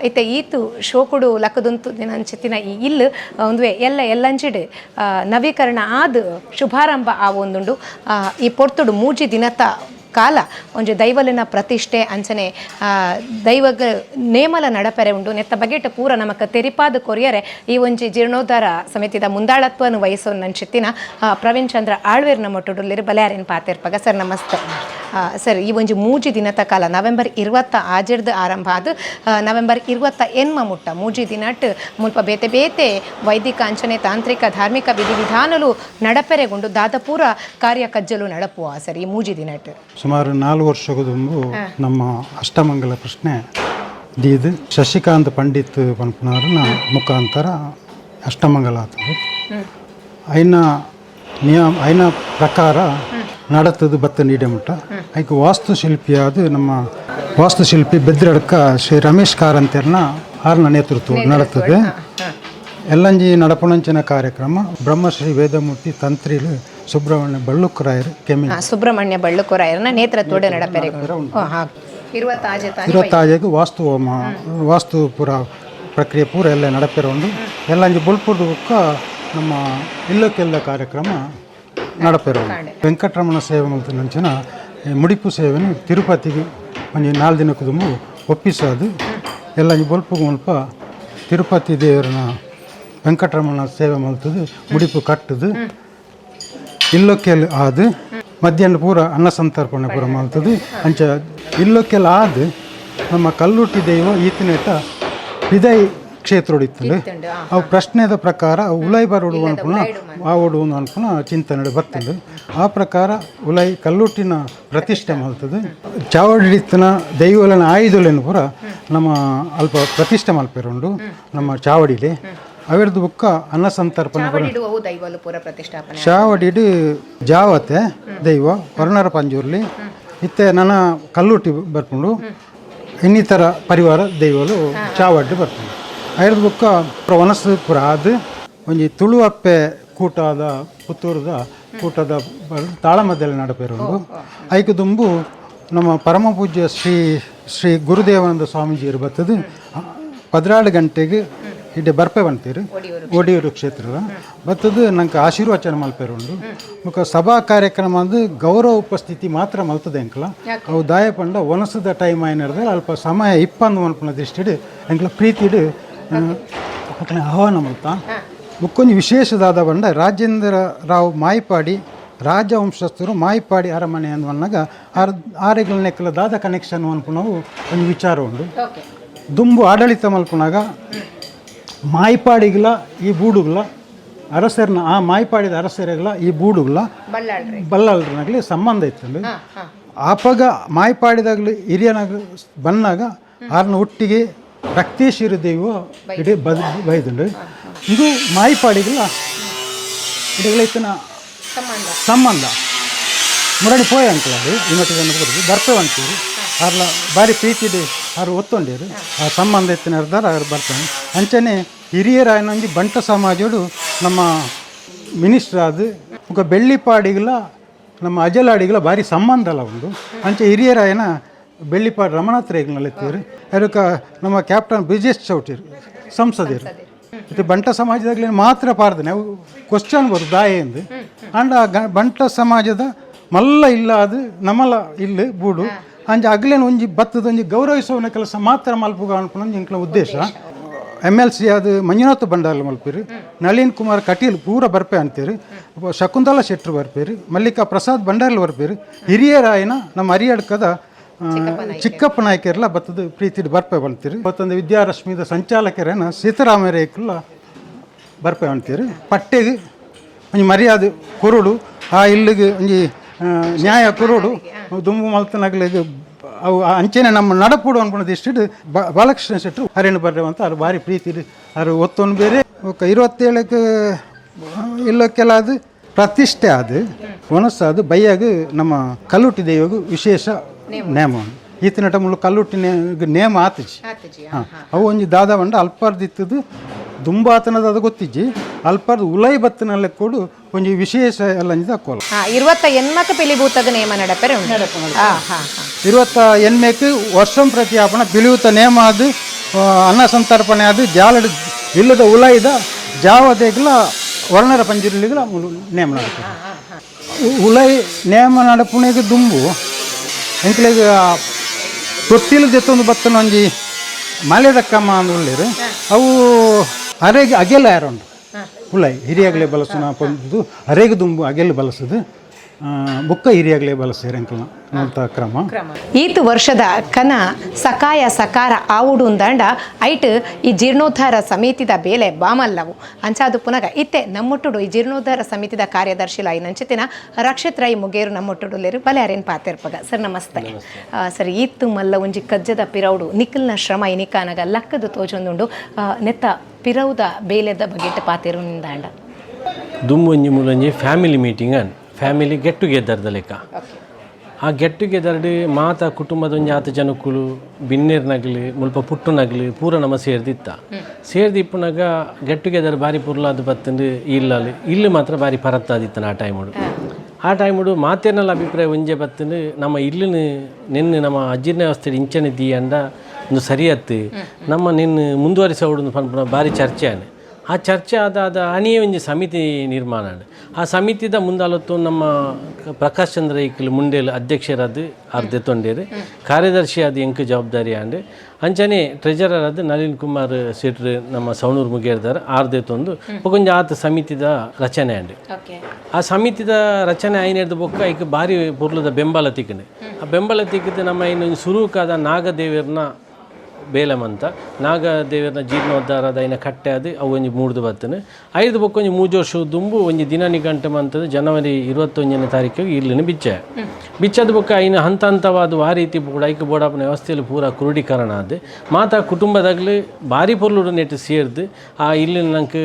ಇತ್ತೆ ಈತು ಶೋಕುಡು ಲಕ್ಕದುಂತು ಅಂಚಿತ್ತಿನ ಈ ಇಲ್ಲು ಒಂದುವೆ ಎಲ್ಲ ಎಲ್ಲಂಚಿಡು ನವೀಕರಣ ಆದ್ ಶುಭಾರಂಭ ಆವೊಂದುಂಡು. ಈ ಪೊರ್ತುಡು ಮೂಜಿ ದಿನತ ಕಾಲ ಒಂಜಿ ದೈವಲಿನ ಪ್ರತಿಷ್ಠೆ ಅಂಚನೆ ದೈವಗ ನೇಮಲ ನಡಪೆರೆ ಉಂಡು. ನೆತ್ತ ಬಗೆಟ್ ಪೂರ ನಮಕ್ ತೆರಿಪಾದ ಕೊರಿಯರೆ ಈ ಒಂಜಿ ಜೀರ್ಣೋದ್ಧಾರ ಸಮಿತಿದ ಮುಂದಾಳತ್ವನು ವಹಿಸೋ ನಂಚಿತ್ತಿನ ಪ್ರವೀಣ್ ಚಂದ್ರ ಆಳ್ವೇರ್ ನಮ್ಮೊಟ್ಟುಡುಲ್ಲಿರು ಬಲ್ಯಾರಿನ್ ಪಾತೆರ್ಪಗ. ಸರ್ ನಮಸ್ತೆ. ಸರ್, ಈ ಒಂಜಿ ಮೂಜಿ ದಿನತ ಕಾಲ ನವೆಂಬರ್ 26 ಆರಂಭ ಆದ್ ನವೆಂಬರ್ 28 ಮುಟ್ಟ ಮೂಜಿ ದಿನಟ್ ಮುಲ್ಪ ಬೇತೆ ಬೇತೆ ವೈದಿಕ ಅಂಚನೆ ತಾಂತ್ರಿಕ ಧಾರ್ಮಿಕ ವಿಧಿವಿಧಾನಲು ನಡಪೆರೆಗುಂಡು ದಾದಪೂರ ಕಾರ್ಯ ಕಜ್ಜಲು ನಡಪುವ ಸರ್ ಈ ಮೂಜಿ ದಿನಟ್. ಸುಮಾರು 4 ವರ್ಷದ ನಮ್ಮ ಅಷ್ಟಮಂಗಲ ಪ್ರಶ್ನೆ ದೀದ್ ಶಶಿಕಾಂತ್ ಪಂಡಿತ್ ಪನ್ಪುನವರನ ಮುಖಾಂತರ ಅಷ್ಟಮಂಗಲ ಆತದು ಐನ ನಿಯಮ ಐನ ಪ್ರಕಾರ ನಡತದು ಬತ್ತ ನೀಡೆ ಮುಟ್ಟ ಐಕ್ ವಾಸ್ತುಶಿಲ್ಪಿಯಾದ ನಮ್ಮ ವಾಸ್ತುಶಿಲ್ಪಿ ಬೆದ್ರಡ್ಕ ಶ್ರೀ ರಮೇಶ್ ಕಾರಂತೆರ್ನ ಆರ್ನ ನೇತೃತ್ವ ನಡತದೆ. ಎಲ್ಲಂಜಿ ನಡಪುಣಂಚಿನ ಕಾರ್ಯಕ್ರಮ ಬ್ರಹ್ಮಶ್ರೀ ವೇದಮೂರ್ತಿ ತಂತ್ರಿಲು Subrahmanya ಬಳ್ಳುಕ್ಕರಾಯರು ಕೆಮ್ಮಿ. ಸುಬ್ರಹ್ಮಣ್ಯ ಬಳ್ಳುಕೊರಾಯರನ ನೇತೃತ್ವದ ನಡಪೆರೆ. 26ಗೆ ವಾಸ್ತು ಹೋಮ, ವಾಸ್ತು ಪೂರ ಪ್ರಕ್ರಿಯೆ ಪೂರ ಎಲ್ಲ ನಡಪೆರ ಉಂಡು. ಎಲ್ಲ ಅಂಜಿ ಬೊಲ್ಪುರ್ದು ಬೊಕ್ಕ ನಮ್ಮ ಇಲ್ಲಕ್ಕೆಲ್ಲ ಕಾರ್ಯಕ್ರಮ ನಡಪೆರ ಉಂಡು. ವೆಂಕಟರಮಣ ಸೇವೆ ಮಲ್ತಿನಂಚಿನ ಮುಡಿಪು ಸೇವೆನು ತಿರುಪತಿಗೆ ಒಂಜಿ 4 ದಿನಕ್ಕೆ ದುಂಬು ಒಪ್ಪಿಸಾದು, ಎಲ್ಲ ಅಂಜಿ ಬೊಲ್ಪುಗು ಮುಲ್ಪ ತಿರುಪತಿ ದೇವರನ ವೆಂಕಟರಮಣ ಸೇವೆ ಮಲ್ತದು, ಮುಡಿಪು ಕಟ್ಟುದು, ಇಲ್ಲೊಕ್ಕೆಲ್ ಆದು ಮಧ್ಯಾಹ್ನ ಪೂರ ಅನ್ನ ಸಂತರ್ಪಣೆ ಪೂರ ಮಲ್ತದು. ಅಂಚ ಇಲ್ಲೊಕ್ಕೆಲ್ಲ ಆದು ನಮ್ಮ ಕಲ್ಲುಟ್ಟಿ ದೈವ ಈತನೇಟ ಪಿದೈ ಕ್ಷೇತ್ರಡ್ ಇತ್ತುಂಡು. ಅವು ಪ್ರಶ್ನೆದ ಪ್ರಕಾರ ಅವು ಉಲೈ ಬರೋಡು ಅನ್ಪುನ ಆವೊಡು ಅನ್ಪುನ ಚಿಂತನೆ ಬರ್ತುಂಡು. ಆ ಪ್ರಕಾರ ಉಲೈ ಕಲ್ಲುಟ್ಟಿನ ಪ್ರತಿಷ್ಠೆ ಮಲ್ತದು. ಚಾವಡಿತ್ತನ ದೈವಲನ ಆಯುಧಲೆನ್ ಪೂರ ನಮ್ಮ ಅಲ್ಪ ಪ್ರತಿಷ್ಠೆ ಮಲ್ಪೆರುಂಡು ನಮ್ಮ ಚಾವಡಿಲೆ. ಅವೆರ್ದು ಬೊಕ್ಕ ಅನ್ನ ಸಂತರ್ಪಣೆ ಪೂರ. ದೈವಲು ಪೂರ ಪ್ರತಿಷ್ಠಾಪನೆ. ಚಾವಡಿಡ್ ಜಾವತೆ ದೈವ ವರ್ಣರ ಪಂಜುರ್ಲಿ ಇತ್ತೆ ನನ ಕಲ್ಲುಟ್ಟಿ ಬರ್ಪುಂಡು. ಇನ್ನಿತರ ಪರಿವಾರ ದೈವಲು ಚಾವಡ್ಡು ಬರ್ಪುಂಡು. ಐರ್ದು ಬೊಕ್ಕ ವನಸ್ಸು ಪೂರ ಆದ್ ಒಂಜಿ ತುಳುವಪ್ಪೆ ಕೂಟದ ಪುತ್ತೂರದ ಕೂಟದ ತಾಳಮದ್ದಲೆ ನಡಪೆರುಂಡು. ಐಕ್ ದುಂಬು ನಮ್ಮ ಪರಮ ಪೂಜ್ಯ ಶ್ರೀ ಶ್ರೀ ಗುರುದೇವಾನಂದ ಸ್ವಾಮೀಜಿಯರು ಬರ್ತದೆ 12 ಗಂಟೆಗೆ ಇಡೆ ಬರ್ಪೆ ಬಂತೀರು. ಒಡಿಯೂರು ಕ್ಷೇತ್ರದ ಬತ್ತದು ನಂಗೆ ಆಶೀರ್ವಚನ ಮಲ್ಪೆರುಂಡು. ಬೊಕ್ಕ ಸಭಾ ಕಾರ್ಯಕ್ರಮ ಅಂದು ಗೌರವ ಉಪಸ್ಥಿತಿ ಮಾತ್ರ ಮಲ್ತದೆ ಎಂಕ್ಲ. ಅವು ದಾಯ ಪಂಡ ಒನಸದ ಟೈಮ್ ಆಯ್ನರ್ದ ಅಲ್ಪ ಸಮಯ ಇಪ್ಪಂದು ಮನ್ಪುನ ದೃಷ್ಟಿಡ್ ಎಂಕ್ಲ ಪ್ರೀತಿಡ್ ಅಕ್ಲೆನ ಆಹ್ವಾನ ಮಲ್ತ. ಬೊಕ್ಕೊಂಜಿ ವಿಶೇಷದಾದ ಪಂಡ ರಾಜೇಂದ್ರ ರಾವ್ ಮಾಯಿಪಾಡಿ ರಾಜವಂಶಸ್ಥರು ಮಾಯಿಪಾಡಿ ಅರಮನೆ ಅಂದ್ ಪನ್ನಗ ಆರ್ ಆರೆಗ್ಲ ನೆಕ್ಕಲ ದಾದ ಕನೆಕ್ಷನ್ ಅನ್ಪುನವು ಒಂಜಿ ವಿಚಾರ ಉಂಡು. ದುಂಬು ಆಡಳಿತ ಮಲ್ಪುನಾಗ ಮಾಯಿಪಾಡಿಗ್ಲ ಈ ಬೂಡುಗ್ಲ ಅರಸರ್ನ ಆ ಮಾಯಿಪಾಡಿದ ಅರಸರಿಗ್ಲ ಈ ಬೂಡುಗ್ಲ ಬಲ್ಲಾಳ್ರನಾಗ್ಲಿ ಸಂಬಂಧ ಇತ್ತು. ಆಪಗ ಮಾಯಿಪಾಡಿದಾಗಲಿ ಹಿರಿಯನಾಗ ಬನ್ನಾಗ ಆರ್ನ ಒಟ್ಟಿಗೆ ರಕ್ತೇಶ್ವರಿ ದೈವ ಇಡೀ ಬದ್ ಬೈದುಂಡು. ಇದು ಮಾಯಿಪಾಡಿಗ್ಲ ಇಡಗ್ಲ ಇತ್ತಿನ ಸಂಬಂಧ ಮುರಳಿ ಪೋಯ ಅಂಕಲಾಡು ಈ ಮಟ್ಟಿಗೆ ಕೊಡುದು ಬರ್ಪೆ ಅಂತೀರಿ. ಆರ್ಲ ಬಾರಿ ಪ್ರೀತಿಡೆ ಆರು ಒತ್ತೊಂಡೇರು. ಆ ಸಂಬಂಧ ಎತ್ತಿನ ಅರ್ಧಾರ ಆರು ಬರ್ತಾನೆ. ಅಂಚನೆ ಹಿರಿಯರಾಯನೊಂಜಿ ಬಂಟ ಸಮಾಜಡು ನಮ್ಮ ಮಿನಿಸ್ಟರ್ ಆದ ಬೊಕ ಬೆಳ್ಳಿಪಾಡಿಗ್ಲ ನಮ್ಮ ಅಜಲಾಡಿಗ್ಲ ಭಾರಿ ಸಂಬಂಧ ಅಲ್ಲ ಉಂಡು. ಅಂಚೆ ಹಿರಿಯರಾಯನ ಬೆಳ್ಳಿಪಾಡಿ ರಮಣಾತ್ರೇಗ್ಲ ಎತ್ತೀರು. ಅದಕ್ಕೆ ನಮ್ಮ ಕ್ಯಾಪ್ಟನ್ ಬ್ರಿಜೇಶ್ ಚೌಟಿರು ಸಂಸದರು. ಇದು ಬಂಟ ಸಮಾಜದಾಗಲಿ ಮಾತ್ರ ಪಾರ್ದನೆ ಅವು ಕ್ವಶನ್ ಬರು ದಾಯೆಂದು ಅಂಡ ಬಂಟ ಸಮಾಜದ ಮಲ್ಲ ಇಲ್ಲ, ಅದು ನಮ್ಮಲ ಇಲ್ಲಿ ಬೂಡು. ಅಂಚ ಅಗ್ಲೇನ ಒಂಜಿ ಬತ್ತದ ಒಂಜಿ ಗೌರವಿಸುವನ ಕೆಲಸ ಮಾತ್ರ ಮಲ್ಪುಗ ಅನ್ಪುನ ಎಂಕ್ಲ ಉದ್ದೇಶ. MLC ಅದು ಮಂಜುನಾಥ ಭಂಡಾರ್ಲ ಮಲ್ಪೇರು, ನಳಿನ್ ಕುಮಾರ್ ಕಟೀಲ್ ಪೂರ ಬರ್ಪೆ ಅಂತೀರಿ, ಶಕುಂತಲಾ ಶೆಟ್ರು ಬರ್ಪೇರು, ಮಲ್ಲಿಕಾ ಪ್ರಸಾದ್ ಭಂಡಾರ್ಲು ಬರ್ಪೇರು. ಹಿರಿಯರಾಯನ ನಮ್ಮ ಹರಿಯಡ್ಕದ ಚಿಕ್ಕಪ್ಪ ನಾಯಕರೆಲ್ಲ ಬತ್ತದ ಪ್ರೀತಿಡ್ ಬರ್ಪೆ ಬಂತೀರಿ. ಮತ್ತೊಂದು ವಿದ್ಯಾರಶ್ಮಿದ ಸಂಚಾಲಕರೇನ ಸೀತಾರಾಮರೇಕುಲ್ಲ ಬರ್ಪೆ ಅಂತೀರಿ. ಪಟ್ಟೆಗೆ ಒಂಜಿ ಮರ್ಯಾದೆ ಕೊರಡು, ಆ ಇಲ್ಲಿಗೆ ಒಂಜಿ ನ್ಯಾಯ ಕೊರಡು. ದುಂಬು ಮಲ್ತನಗ್ಲಿಗೆ ಅವು ಅಂಚೆನೆ ನಮ್ಮ ನಡಪುಡು ಅನ್ಕೊಂಡ ಇಷ್ಟಿಡ್ ಬಾಲಕೃಷ್ಣ ಶೆಟ್ಟರು ಹರಿಣ ಬರ್ರೆ ಅಂತ ಅವ್ರು ಭಾರಿ ಪ್ರೀತಿ ಅವ್ರು ಒತ್ತೊಂದು ಬೇರೆ. ಬೊಕ್ಕ 27ಕ್ಕೆ ಇಲ್ಲಕ್ಕೆಲ್ಲ ಅದು ಪ್ರತಿಷ್ಠೆ ಅದು ಅದು ಬೈಯಾಗ ನಮ್ಮ ಕಲ್ಲುಟ್ಟಿ ದೈವಗ್ ವಿಶೇಷ ನೇಮ ಉಂಡು. ಈತನಟ ಮುಳ್ಳು ಕಲ್ಲುಟ್ಟಿ ನೇಮ ಆತಜಿ. ಹಾಂ, ಅವು ಒಂಜಿ ದಾದ ಪಂಡ ಅಲ್ಪರ್ದಿತ್ತದು ದುಂಬಾತನದ ಅದು ಗೊತ್ತಿಜ್ಜಿ. ಅಲ್ಪರ್ದು ಉಲೈ ಬತ್ತನಲ್ಲ ಕೊಡು ಒಂಜಿ ವಿಶೇಷ ಎಲ್ಲ ಅಂಜಿದ ಕೋಲ. 28 ಪಿಲಿಭೂತದ ನೇಮ ನಡಪೆರೆ ಉಂಡು. ಹಾ ಹಾ ಹಾ 28ಕ್ಕೆ ವರ್ಷಂ ಪ್ರತಿ ಆಪಣ ಪಿಲಿಯೂತ ನೇಮ ಅದು ಅನ್ನ ಸಂತರ್ಪಣೆ ಅದು ಜಾಲಡ್ ಇಲ್ಲದ ಉಲೈದ ಜಾವದೇಗ್ಲ ವರ್ಣರ ಪಂಜಿರ್ಲಿಗ್ಲ ಮುಲು ನೇಮ ನಡಪುಂಡು. ಉಲೈ ನೇಮ ನಡಪುಣೆಗ್ ದುಂಬು ಎಂಕ್ಲೆಗ್ ತೊಟ್ಟಿಲು ದೆತ್ತೊಂದು ಬತ್ತನ ಒಂಜಿ ಮಲೆದಕ್ಕಮ್ಮ ಅಂದ್ ಉಲ್ಲೆರ್. ಅವು ಅರೆಗೆ ಅಗೆಲ ಯಾರುಂಡು ಉಲೈ ಹಿರಿಯಾಗಲೇ ಬಲಸುನ ಪಂದು ಅರೆಗೆ ದುಂಬು ಅಗೆಲ್ ಬಲಸುದು ಬುಕ್ಕ ಹಿರಿಯಾಗಲೇ ಬಲಸೇರ್ ಎಂಕ್ಲನ ನೋಡ್ತಾ ಕ್ರಮ. ಈತು ವರ್ಷದ ಕನ ಸಕಾಯ ಸಕಾರ ಆವುಡು ಉಂದಾಂಡ ಐಟ್ ಈ ಜೀರ್ಣೋದ್ಧಾರ ಸಮಿತಿದ ಬೇಲೆ ಬಾಮಲ್ಲವು. ಅಂಚಾದು ಪುನಗ ಇತ್ತೆ ನಮ್ಮೊಟ್ಟುಡು ಈ ಜೀರ್ಣೋದ್ಧಾರ ಸಮಿತಿದ ಕಾರ್ಯದರ್ಶಿ ನಂಚಿತಿನ ರಕ್ಷಿತ್ ರೈ ಮುಗೇರು ನಮ್ಮೊಟ್ಟುಡುಲೇರು. ಬಲೆ ಅರೇನ್ ಪಾತೆರ್ಪಗ. ಸರ್ ನಮಸ್ತೆ. ಸರ್, ಈತು ಮಲ್ಲ ಒಂಜಿ ಕಜ್ಜದ ಪಿರೌಡು ನಿಖಲ್ನ ಶ್ರಮ ಇನಿಕಾನಗ ಲಕ್ಕದ ತೋಜೊಂದುಂಡು. ನೆತ್ತ ಪಿರೌದ ಬೇಲೆದ ಬಗೆಟ್ ಪಾತೆರು ನಿಂದಾಂಡ. ದುಂಬು ಒಂಜಿ ಮೂಲೊಂಜಿ ಫ್ಯಾಮಿಲಿ ಮೀಟಿಂಗ್ ಅನ್ family get together ದ ಲೆಕ್ಕ. ಆ ಗೆಟ್ ಟುಗೆದರ್ಡ್ ಮಾತ ಕುಟುಂಬದ ಒಂಜಿ ಆತ ಜನಕ್ಕುಲು ಬಿನ್ನೆರ್ನಗಲು ಮುಲ್ಪ ಪುಟ್ಟುನಗಲು ಪೂರ ನಮ ಸೇರ್ದಿತ್ತ. ಸೇರ್ದು ಇಪ್ಪುನಗ ಗೆಟ್ ಟುಗೆದರ್ ಬಾರಿ ಪುರ್ಲಾದ್ ಬತ್ತಂದು ಇಲ್ಲಲ್ಲಿ ಇಲ್ಲು ಮಾತ್ರ ಬಾರಿ ಪರತ್ತಾದಿತ್ತನ ಆ ಟೈಮುಡು. ಆ ಟೈಮುಡು ಮಾತೇನಲ್ಲ ಅಭಿಪ್ರಾಯ ಒಂಜೆ ಬತ್ತಂದು ನಮ್ಮ ಇಲ್ಲಿನ ನಿನ್ನ ನಮ್ಮ ಅಜೀರ್ಣ ವ್ಯವಸ್ಥೆ ಇಂಚನೆ ದೀಯಂಡ ಒಂದು ಸರಿಯತ್ತು ನಮ್ಮ ನಿನ್ನ ಮುಂದುವರಿಸೋಡು ಪನ್ಪುನ ಬಾರಿ ಚರ್ಚೆ ಆಂಡ್. ಆ ಚರ್ಚೆ ಆದ ಆದ ಅನಿಯೇ ಒಂಜಿ ಸಮಿತಿ ನಿರ್ಮಾಣ ಆಂಡ್. ಆ ಸಮಿತಿದ ಮುಂದಾಲತ್ತು ನಮ್ಮ ಪ್ರಕಾಶ್ ಚಂದ್ರ ಇಕ್ಲು ಮುಂಡೇಲು ಅಧ್ಯಕ್ಷರಾದ ಅರ್ಧ ತೊಂಡೇರು, ಕಾರ್ಯದರ್ಶಿ ಆದ ಎಂಕ್ ಜವಾಬ್ದಾರಿ ಆಂಡ್. ಅಂಚನೆ ಟ್ರೆಜರರ್ ಆದ ನಳಿನ್ ಕುಮಾರ್ ಶೆಟ್ರು ನಮ್ಮ ಸವಣೂರು ಮುಗೇರ್ದಾರ್ ಆರ್ದೆ ತೊಂದು ಬೊಕೊಂಜಿ ಆತ ಸಮಿತಿದ ರಚನೆ ಆಂಡ್. ಆ ಸಮಿತಿದ ರಚನೆ ಆಯ್ನೆರ್ದು ಬೊಕ್ಕ ಐಕ್ ಬಾರಿ ಪೊರ್ಲುದ ಬೆಂಬಲ ತಿಕ್ಕಂಡು. ಆ ಬೆಂಬಲ ತಿಕ್ಕಿದ್ದು ನಮ್ಮ ಇನ್ನೊಂದು ಸುರೂಕಾದ ನಾಗದೇವರ್ನ ಬೇಲಮಂತ ನಾಗದೇವರ್ನ ಜೀರ್ಣೋದ್ಧಾರದ ಐನ ಕಟ್ಟೆ ಅದು ಅವು ಒಂಜಿ ಮೂಡ್ದು ಬತ್ತನೆ. ಐದು ಬೊಕ್ಕ ಒಂಜಿ ಮೂಜು ವರ್ಷ ದುಂಬು ಒಂಜಿ ದಿನ ನಿಘಂಟು ಮಂತದ್ದು ಜನವರಿ 21ನೇ ತಾರೀಕಿಗೆ ಇಲ್ಲಿನ ಬಿಚ್ಚ ಬಿಚ್ಚದ ಬೊಕ್ಕ ಐನ ಹಂತ ಹಂತವಾದ ಆ ರೀತಿ ಕೂಡ ಐಕ್ ಬೋಡಾಪನ ವ್ಯವಸ್ಥೆಯಲ್ಲಿ ಪೂರ ಕ್ರೋಢೀಕರಣ ಅದು ಮಾತಾ ಕುಟುಂಬದಾಗಲಿ ಭಾರಿ ಪೊರ್ಲುಡು ನೆಟ್ಟು ಸೇರ್ದು ಆ ಇಲ್ಲಿನ ನಂಗೆ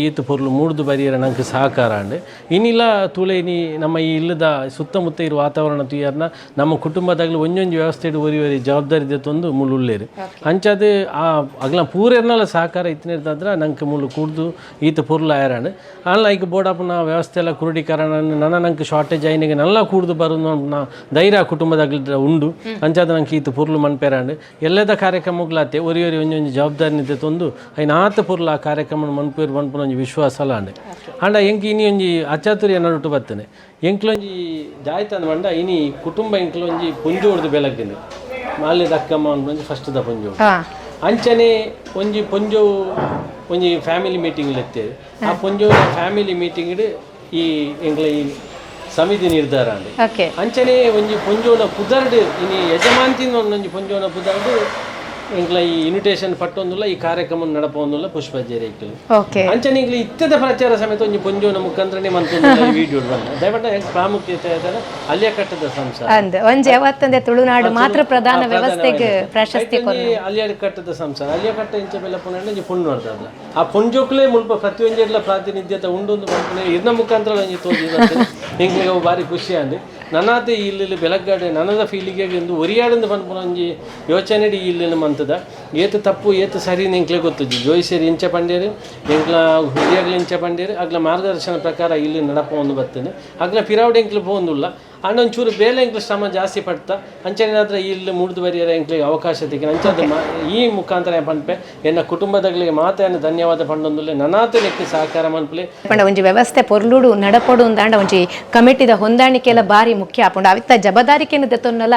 ಈತ್ ಪೊರ್ಲು ಮೂಡ್ದು ಬರಿಯರ ನಂಗೆ ಸಹಕಾರ ಅಂಡ್. ಇನ್ನಿಲ್ಲ ತೂಲೆ ಇನಿ ನಮ್ಮ ಈ ಇಲ್ಲದ ಸುತ್ತಮುತ್ತ ಇರುವ ವಾತಾವರಣ ತುಯರ್ನ ನಮ್ಮ ಕುಟುಂಬದಾಗಲಿ ಒಂಜೊಂಜಿ ವ್ಯವಸ್ಥೆ ಒರಿ ಒರಿ ಜವಾಬ್ದಾರಿ ತಂದು ಮುಳ್ಳು ಉಳ್ಳೇರು. ಅಂಚಾದ ಆ ಅಗ್ಲ ಪೂರೆರ್ನಲ ಸಹಕಾರ ಇತ್ತಿನಿರ್ದಾದ್ರ ನಂಗೆ ಮುಳ್ಳು ಕೂಡ್ದು ಈತ ಪೊರ್ಲು ಆಯರಾಂಡ್. ಅಲ್ಲ ಐಕ್ ಬೋಡಾಪುನ ವ್ಯವಸ್ಥೆ ಎಲ್ಲ ಕ್ರೋಢೀಕರಣ ನನ್ನ ನಂಗೆ ಶಾರ್ಟೇಜ್ ಆಯ್ನಿಗೆ ನಲ್ಲ ಕೂಡ್ದು ಬರೋದು ಧೈರ್ಯ ಕುಟುಂಬದಾಗಲಿ ಉಂಡು. ಅಂಚಾದ ನಂಗೆ ಈತ ಪೊರ್ಲು ಮನ್ಪೇರಾಂಡ್. ಎಲ್ಲದ ಕಾರ್ಯಕ್ರಮಗಳಾತೆ ಒರಿ ಒರಿ ಒಂಜೊಂಜಿ ಜವಾಬ್ದಾರಿ ನಿಂತೆ ತಂದು ಐನ ಆತ ಪೊರ್ಲು ಆ ಕಾರ್ಯಕ್ರಮ ಮನ್ಪೇರು ಮನ್ಪುನ ಒಂಜಿ ವಿಶ್ವಾಸ ಅಲ್ಲ ಅಂಡ್. ಆಂಡ ಎಂಕ್ ಇನಿ ಒಂಜಿ ಅಚಾತುರ್ಯ ನಡುಟು ಬರ್ತೇನೆ. ಎಂಕ್ಲೊಂಜಿ ಜಾಯ್ತಂದ್ ಪಂಡ ಇನಿ ಕುಟುಂಬ ಎಂಕ್ಲೊಂಜಿ ಪುಂಜೋಡ್ದು ಬೆಳಗ್ಗಿಂದು ಮಾಲ್ಯದ ಅಕ್ಕಮ್ಮ ಒಂಜಿ ಫಸ್ಟ್ ದ ಪುಂಜೋಡು. ಅಂಚನೆ ಒಂಜಿ ಪೊಂಜೋ ಒಂಜಿ ಫ್ಯಾಮಿಲಿ ಮೀಟಿಂಗ್ ಲೆತ್ತೇರು. ಆ ಪೊಂಜೋ ಫ್ಯಾಮಿಲಿ ಮೀಟಿಂಗ್ ಈ ಎಂಕ್ಲ ಈ ಸಮಿತಿ ನಿರ್ಧಾರ ಅಂಡ್. ಅಂಚನೆ ಒಂಜಿ ಪೊಂಜೋನ ಪುದರ್ಡ್ ಇನಿ ಯಜಮಾನ್ತಿನ ಒಂಜಿ ಪೊಂಜೋನ ಪುದರ್ಡ್ ಎಂಕ್ಲ ಈ ಇನ್ವಿಟೇಷನ್ ಪಟ್ಟೊಂದುಲ್ಲ ಈ ಕಾರ್ಯಕ್ರಮ ನಡಪೊಂದುಲ್ಲ ಪುಷ್ಪಜೇರಿ ಅಂಚನೆ ಎಂಕ್ಲ ಇತ್ತದ ಪ್ರಚಾರ ಸಮೇತ ಒಂಜಿ ಪೊಂಜೋನ ಮುಖಾಂತರನೇ ಮಂತೊಂದುಲ್ಲ ಈ ವಿಡಿಯೋ ಬಂದ ದಯವಿಟ್ಟು ಎಂಕ್ ಪ್ರಾಮುಖ್ಯತೆ ಆಯ್ತಲ್ಲ ಅಲ್ಲಿಯ ಕಟ್ಟದ ಸಂಸಾರ ಅಂದ್ ಒಂಜಿ ಯಾವತ್ತಂದೆ ತುಳುನಾಡು ಮಾತೃ ಪ್ರಧಾನ ವ್ಯವಸ್ಥೆಗೆ ಪ್ರಶಸ್ತಿ. ಅಲ್ಲಿಯ ಕಟ್ಟದ ಸಂಸಾರ ಅಲ್ಲಿಯ ಕಟ್ಟ ಇಂಚ ಬೆಲ್ಲ ಪುಣ್ಯ ಒಂಜಿ ಪುಣ್ಣು ಮಾಡ್ತಾರಲ್ಲ ಆ ಪುಂಜೋಕ್ಲೇ ಮುಲ್ಪ ಪ್ರತಿಯೊಂಜೆಡ್ಲ ಪ್ರಾತಿನಿಧ್ಯತೆ ಉಂಡೊಂದು ಪನ್ಪುನೆ ಇರ್ನ ಮುಖಾಂತರ ಒಂಜಿ ತೋಜಿ ಎಂಕ್ಲೆಗ್ ಅವು ಬಾರಿ ಖುಷಿ ಅಂಡ್. ನನಾತೆ ಇಲ್ಲಿ ಬೆಳಗ್ಗಾಡೆ ನನದ ಫೀಲಿಗೆ ಒಂದು ಒರಿಯಾಡಂದು ಪನ್ಪುನ ಒಂಜಿ ಯೋಚನೆ ಇಲ್ಲಿ ಮಂತದ ಏತು ತಪ್ಪು ಏತು ಸರಿ ಎಂಕ್ಲೆ ಗೊತ್ತುಜ್ಜಿ. ಜೋಯಿಸೇರು ಇಂಚ ಪಂಡೇರು ಎಂಕ್ಲ ಹುರಿಯಾಗ್ಲ ಇಂಚ ಪಂಡೇರು ಅಗ್ಲ ಮಾರ್ಗದರ್ಶನ ಪ್ರಕಾರ ಇಲ್ಲಿ ನಡಪ ಒಂದು ಬರ್ತೇನೆ. ಅಗ್ಲ ಪಿರಾವಡೆ ಎಂಕ್ಲು ಪೋವೊಂದುಲ್ಲ. ಅಂಡ ಒಂಚೂರು ಬೇಲೆ ಎಂಕ್ಲು ಶ್ರಮ ಜಾಸ್ತಿ ಪಡ್ತಾ ಅಂಚನೆ ಇಲ್ಲಿ ಮೂಡ್ದು ಬರಿಯರ ಎಂಕ್ಲಿಗೆ ಅವಕಾಶ ತಿಕ್ಕಿನ ಅಂಚಾದ ಈ ಮುಖಾಂತರ ಪನ್ಪೆ ಎನ್ನ ಕುಟುಂಬದಗಳಿಗೆ ಮಾತೆಯನ್ನು ಧನ್ಯವಾದ ಪಂಡೊಂದುಲ್ಲೆ ನನಾತೆ ನೆಕ್ಕು ಸಹಕಾರ ಮನ್ಪುಲೆ. ಪಂಡ ಒಂಜಿ ವ್ಯವಸ್ಥೆ ಪೊರ್ಲುಡು ನಡಪೊಡು ಅಂದಾಂಡ ಒಂಜಿ ಕಮಿಟಿದ ಹೊಂದಾಣಿಕೆ ಎಲ್ಲ ಬಾರಿ ಮುಖ್ಯ ಆಪುಂಡು. ಅವಿತ್ತ ಜಬದಾರಿಕೆನು ದೆತ್ತೊನ್ನಲ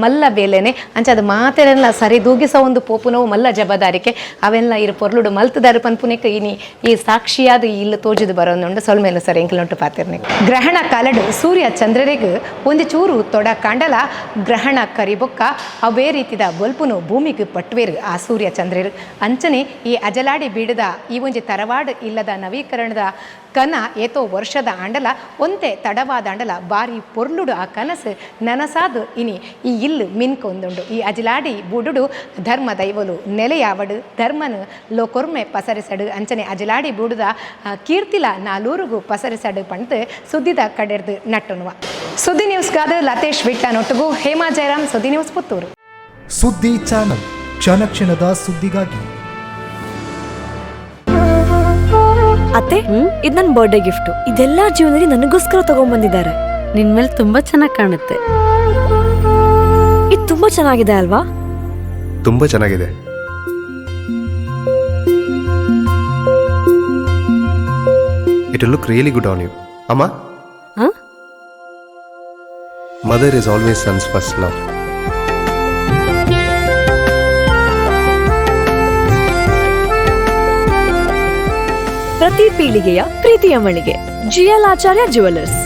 ಮಲ್ಲ ಬೇಲೆನೆ. ಅಂಚ ಅದು ಮಾತೆರೆಲ್ಲ ಸರಿ ದೂಗಿಸ ಒಂದು ಪೋಪುನವು ಮಲ್ಲ ಜಬದಾರಿಕೆ. ಅವೆಲ್ಲ ಇರು ಪೊರ್ಲುಡು ಮಲ್ತದಾರು ಪನ್ಪುನೆಕ್ ಇನಿ ಈ ಸಾಕ್ಷಿಯಾದ ಇಲ್ಲು ತೋಜುದು ಬರೋನುಂಡು. ಸೊಲ್ಮೇಲು ಸರ್ ಎಂಕ್ಲುಂಟು ಪಾತಿರ್ನೆ. ಗ್ರಹಣ ಕಾಲಡು ಸೂರ್ಯ ಚಂದ್ರರಿಗ್ ಒಂಜಿ ಚೂರು ತೊಡ ಕಾಂಡಲ ಗ್ರಹಣ ಕರಿಬೊಕ್ಕ ಅವೇ ರೀತಿದ ಬೊಲ್ಪುನು ಭೂಮಿಗೆ ಪಟ್ವೇರು ಆ ಸೂರ್ಯ ಚಂದ್ರರು. ಅಂಚನೆ ಈ ಅಜಲಾಡಿ ಬೀಡದ ಈ ಒಂಜಿ ತರವಾಡು ಇಲ್ಲದ ನವೀಕರಣದ ಕನ ಏತೋ ವರ್ಷದ ಆಂಡಲ ಒಂತೆ ತಡವಾದ ಆಂಡಲ ಬಾರಿ ಪೊರ್ಲುಡು ಆ ಕನಸು ನನಸಾದು ಇನಿ ಈ ಇಲ್ಲು ಮಿನ್ಕೊಂದುಂಡು. ಈ ಅಜಿಲಾಡಿ ಬುಡುಡು ಧರ್ಮ ದೈವಲು ನೆಲೆಯಾವಡು ಧರ್ಮನು ಲೋಕೊರ್ಮೆ ಪಸರಿಸಡು ಅಂಚನೆ ಅಜಿಲಾಡಿ ಬುಡುದ ಕೀರ್ತಿಲ ನಾಲೂರುಗು ಪಸರಿಸಡು ಪಂಡ್ದು ಸುದ್ದಿದ ಕಡೆರ್ದು ನಟ್ಟುನುವ. ಸುದ್ದಿ ನ್ಯೂಸ್ಗಾದ ಲತೇಶ್ ವಿಟ್ಲ ನೊಟ್ಟುಗು ಹೇಮಾ ಜಯರಾಮ್, ಸುದ್ದಿ ನ್ಯೂಸ್ ಪುತ್ತೂರು. ಸುದ್ದಿ ಚಾನಲ್ ಕ್ಷಣ ಕ್ಷಣದ ಸುದ್ದಿಗಾಗಿ. ಅತ್ತೆ, ಇದು ನನ್ನ ಬರ್ಡೇ ಗಿಫ್ಟ್. ಇದೆಲ್ಲ ಜೀವನದಲ್ಲಿ ನನಗೋಸ್ಕರ ತಗೊಂಡ್ಬಂದಿದ್ದಾರೆ. ನಿನ್ ಮೇಲೆ ತುಂಬಾ ಚೆನ್ನಾಗಿ ಕಾಣುತ್ತೆ. ಇದು ತುಂಬಾ ಚೆನ್ನಾಗಿದೆ ಅಲ್ವಾ? ತುಂಬಾ ಚೆನ್ನಾಗಿದೆ. It look really good on you ಅಮ್ಮ. ಹಾ? Mother is always son's first love. ಪ್ರತಿ ಪೀಳಿಗೆಯ ಪ್ರೀತಿಯ ಮಳಿಗೆ ಜಿಎಲ್ ಆಚಾರ್ಯ ಜುವೆಲ್ಲರ್ಸ್.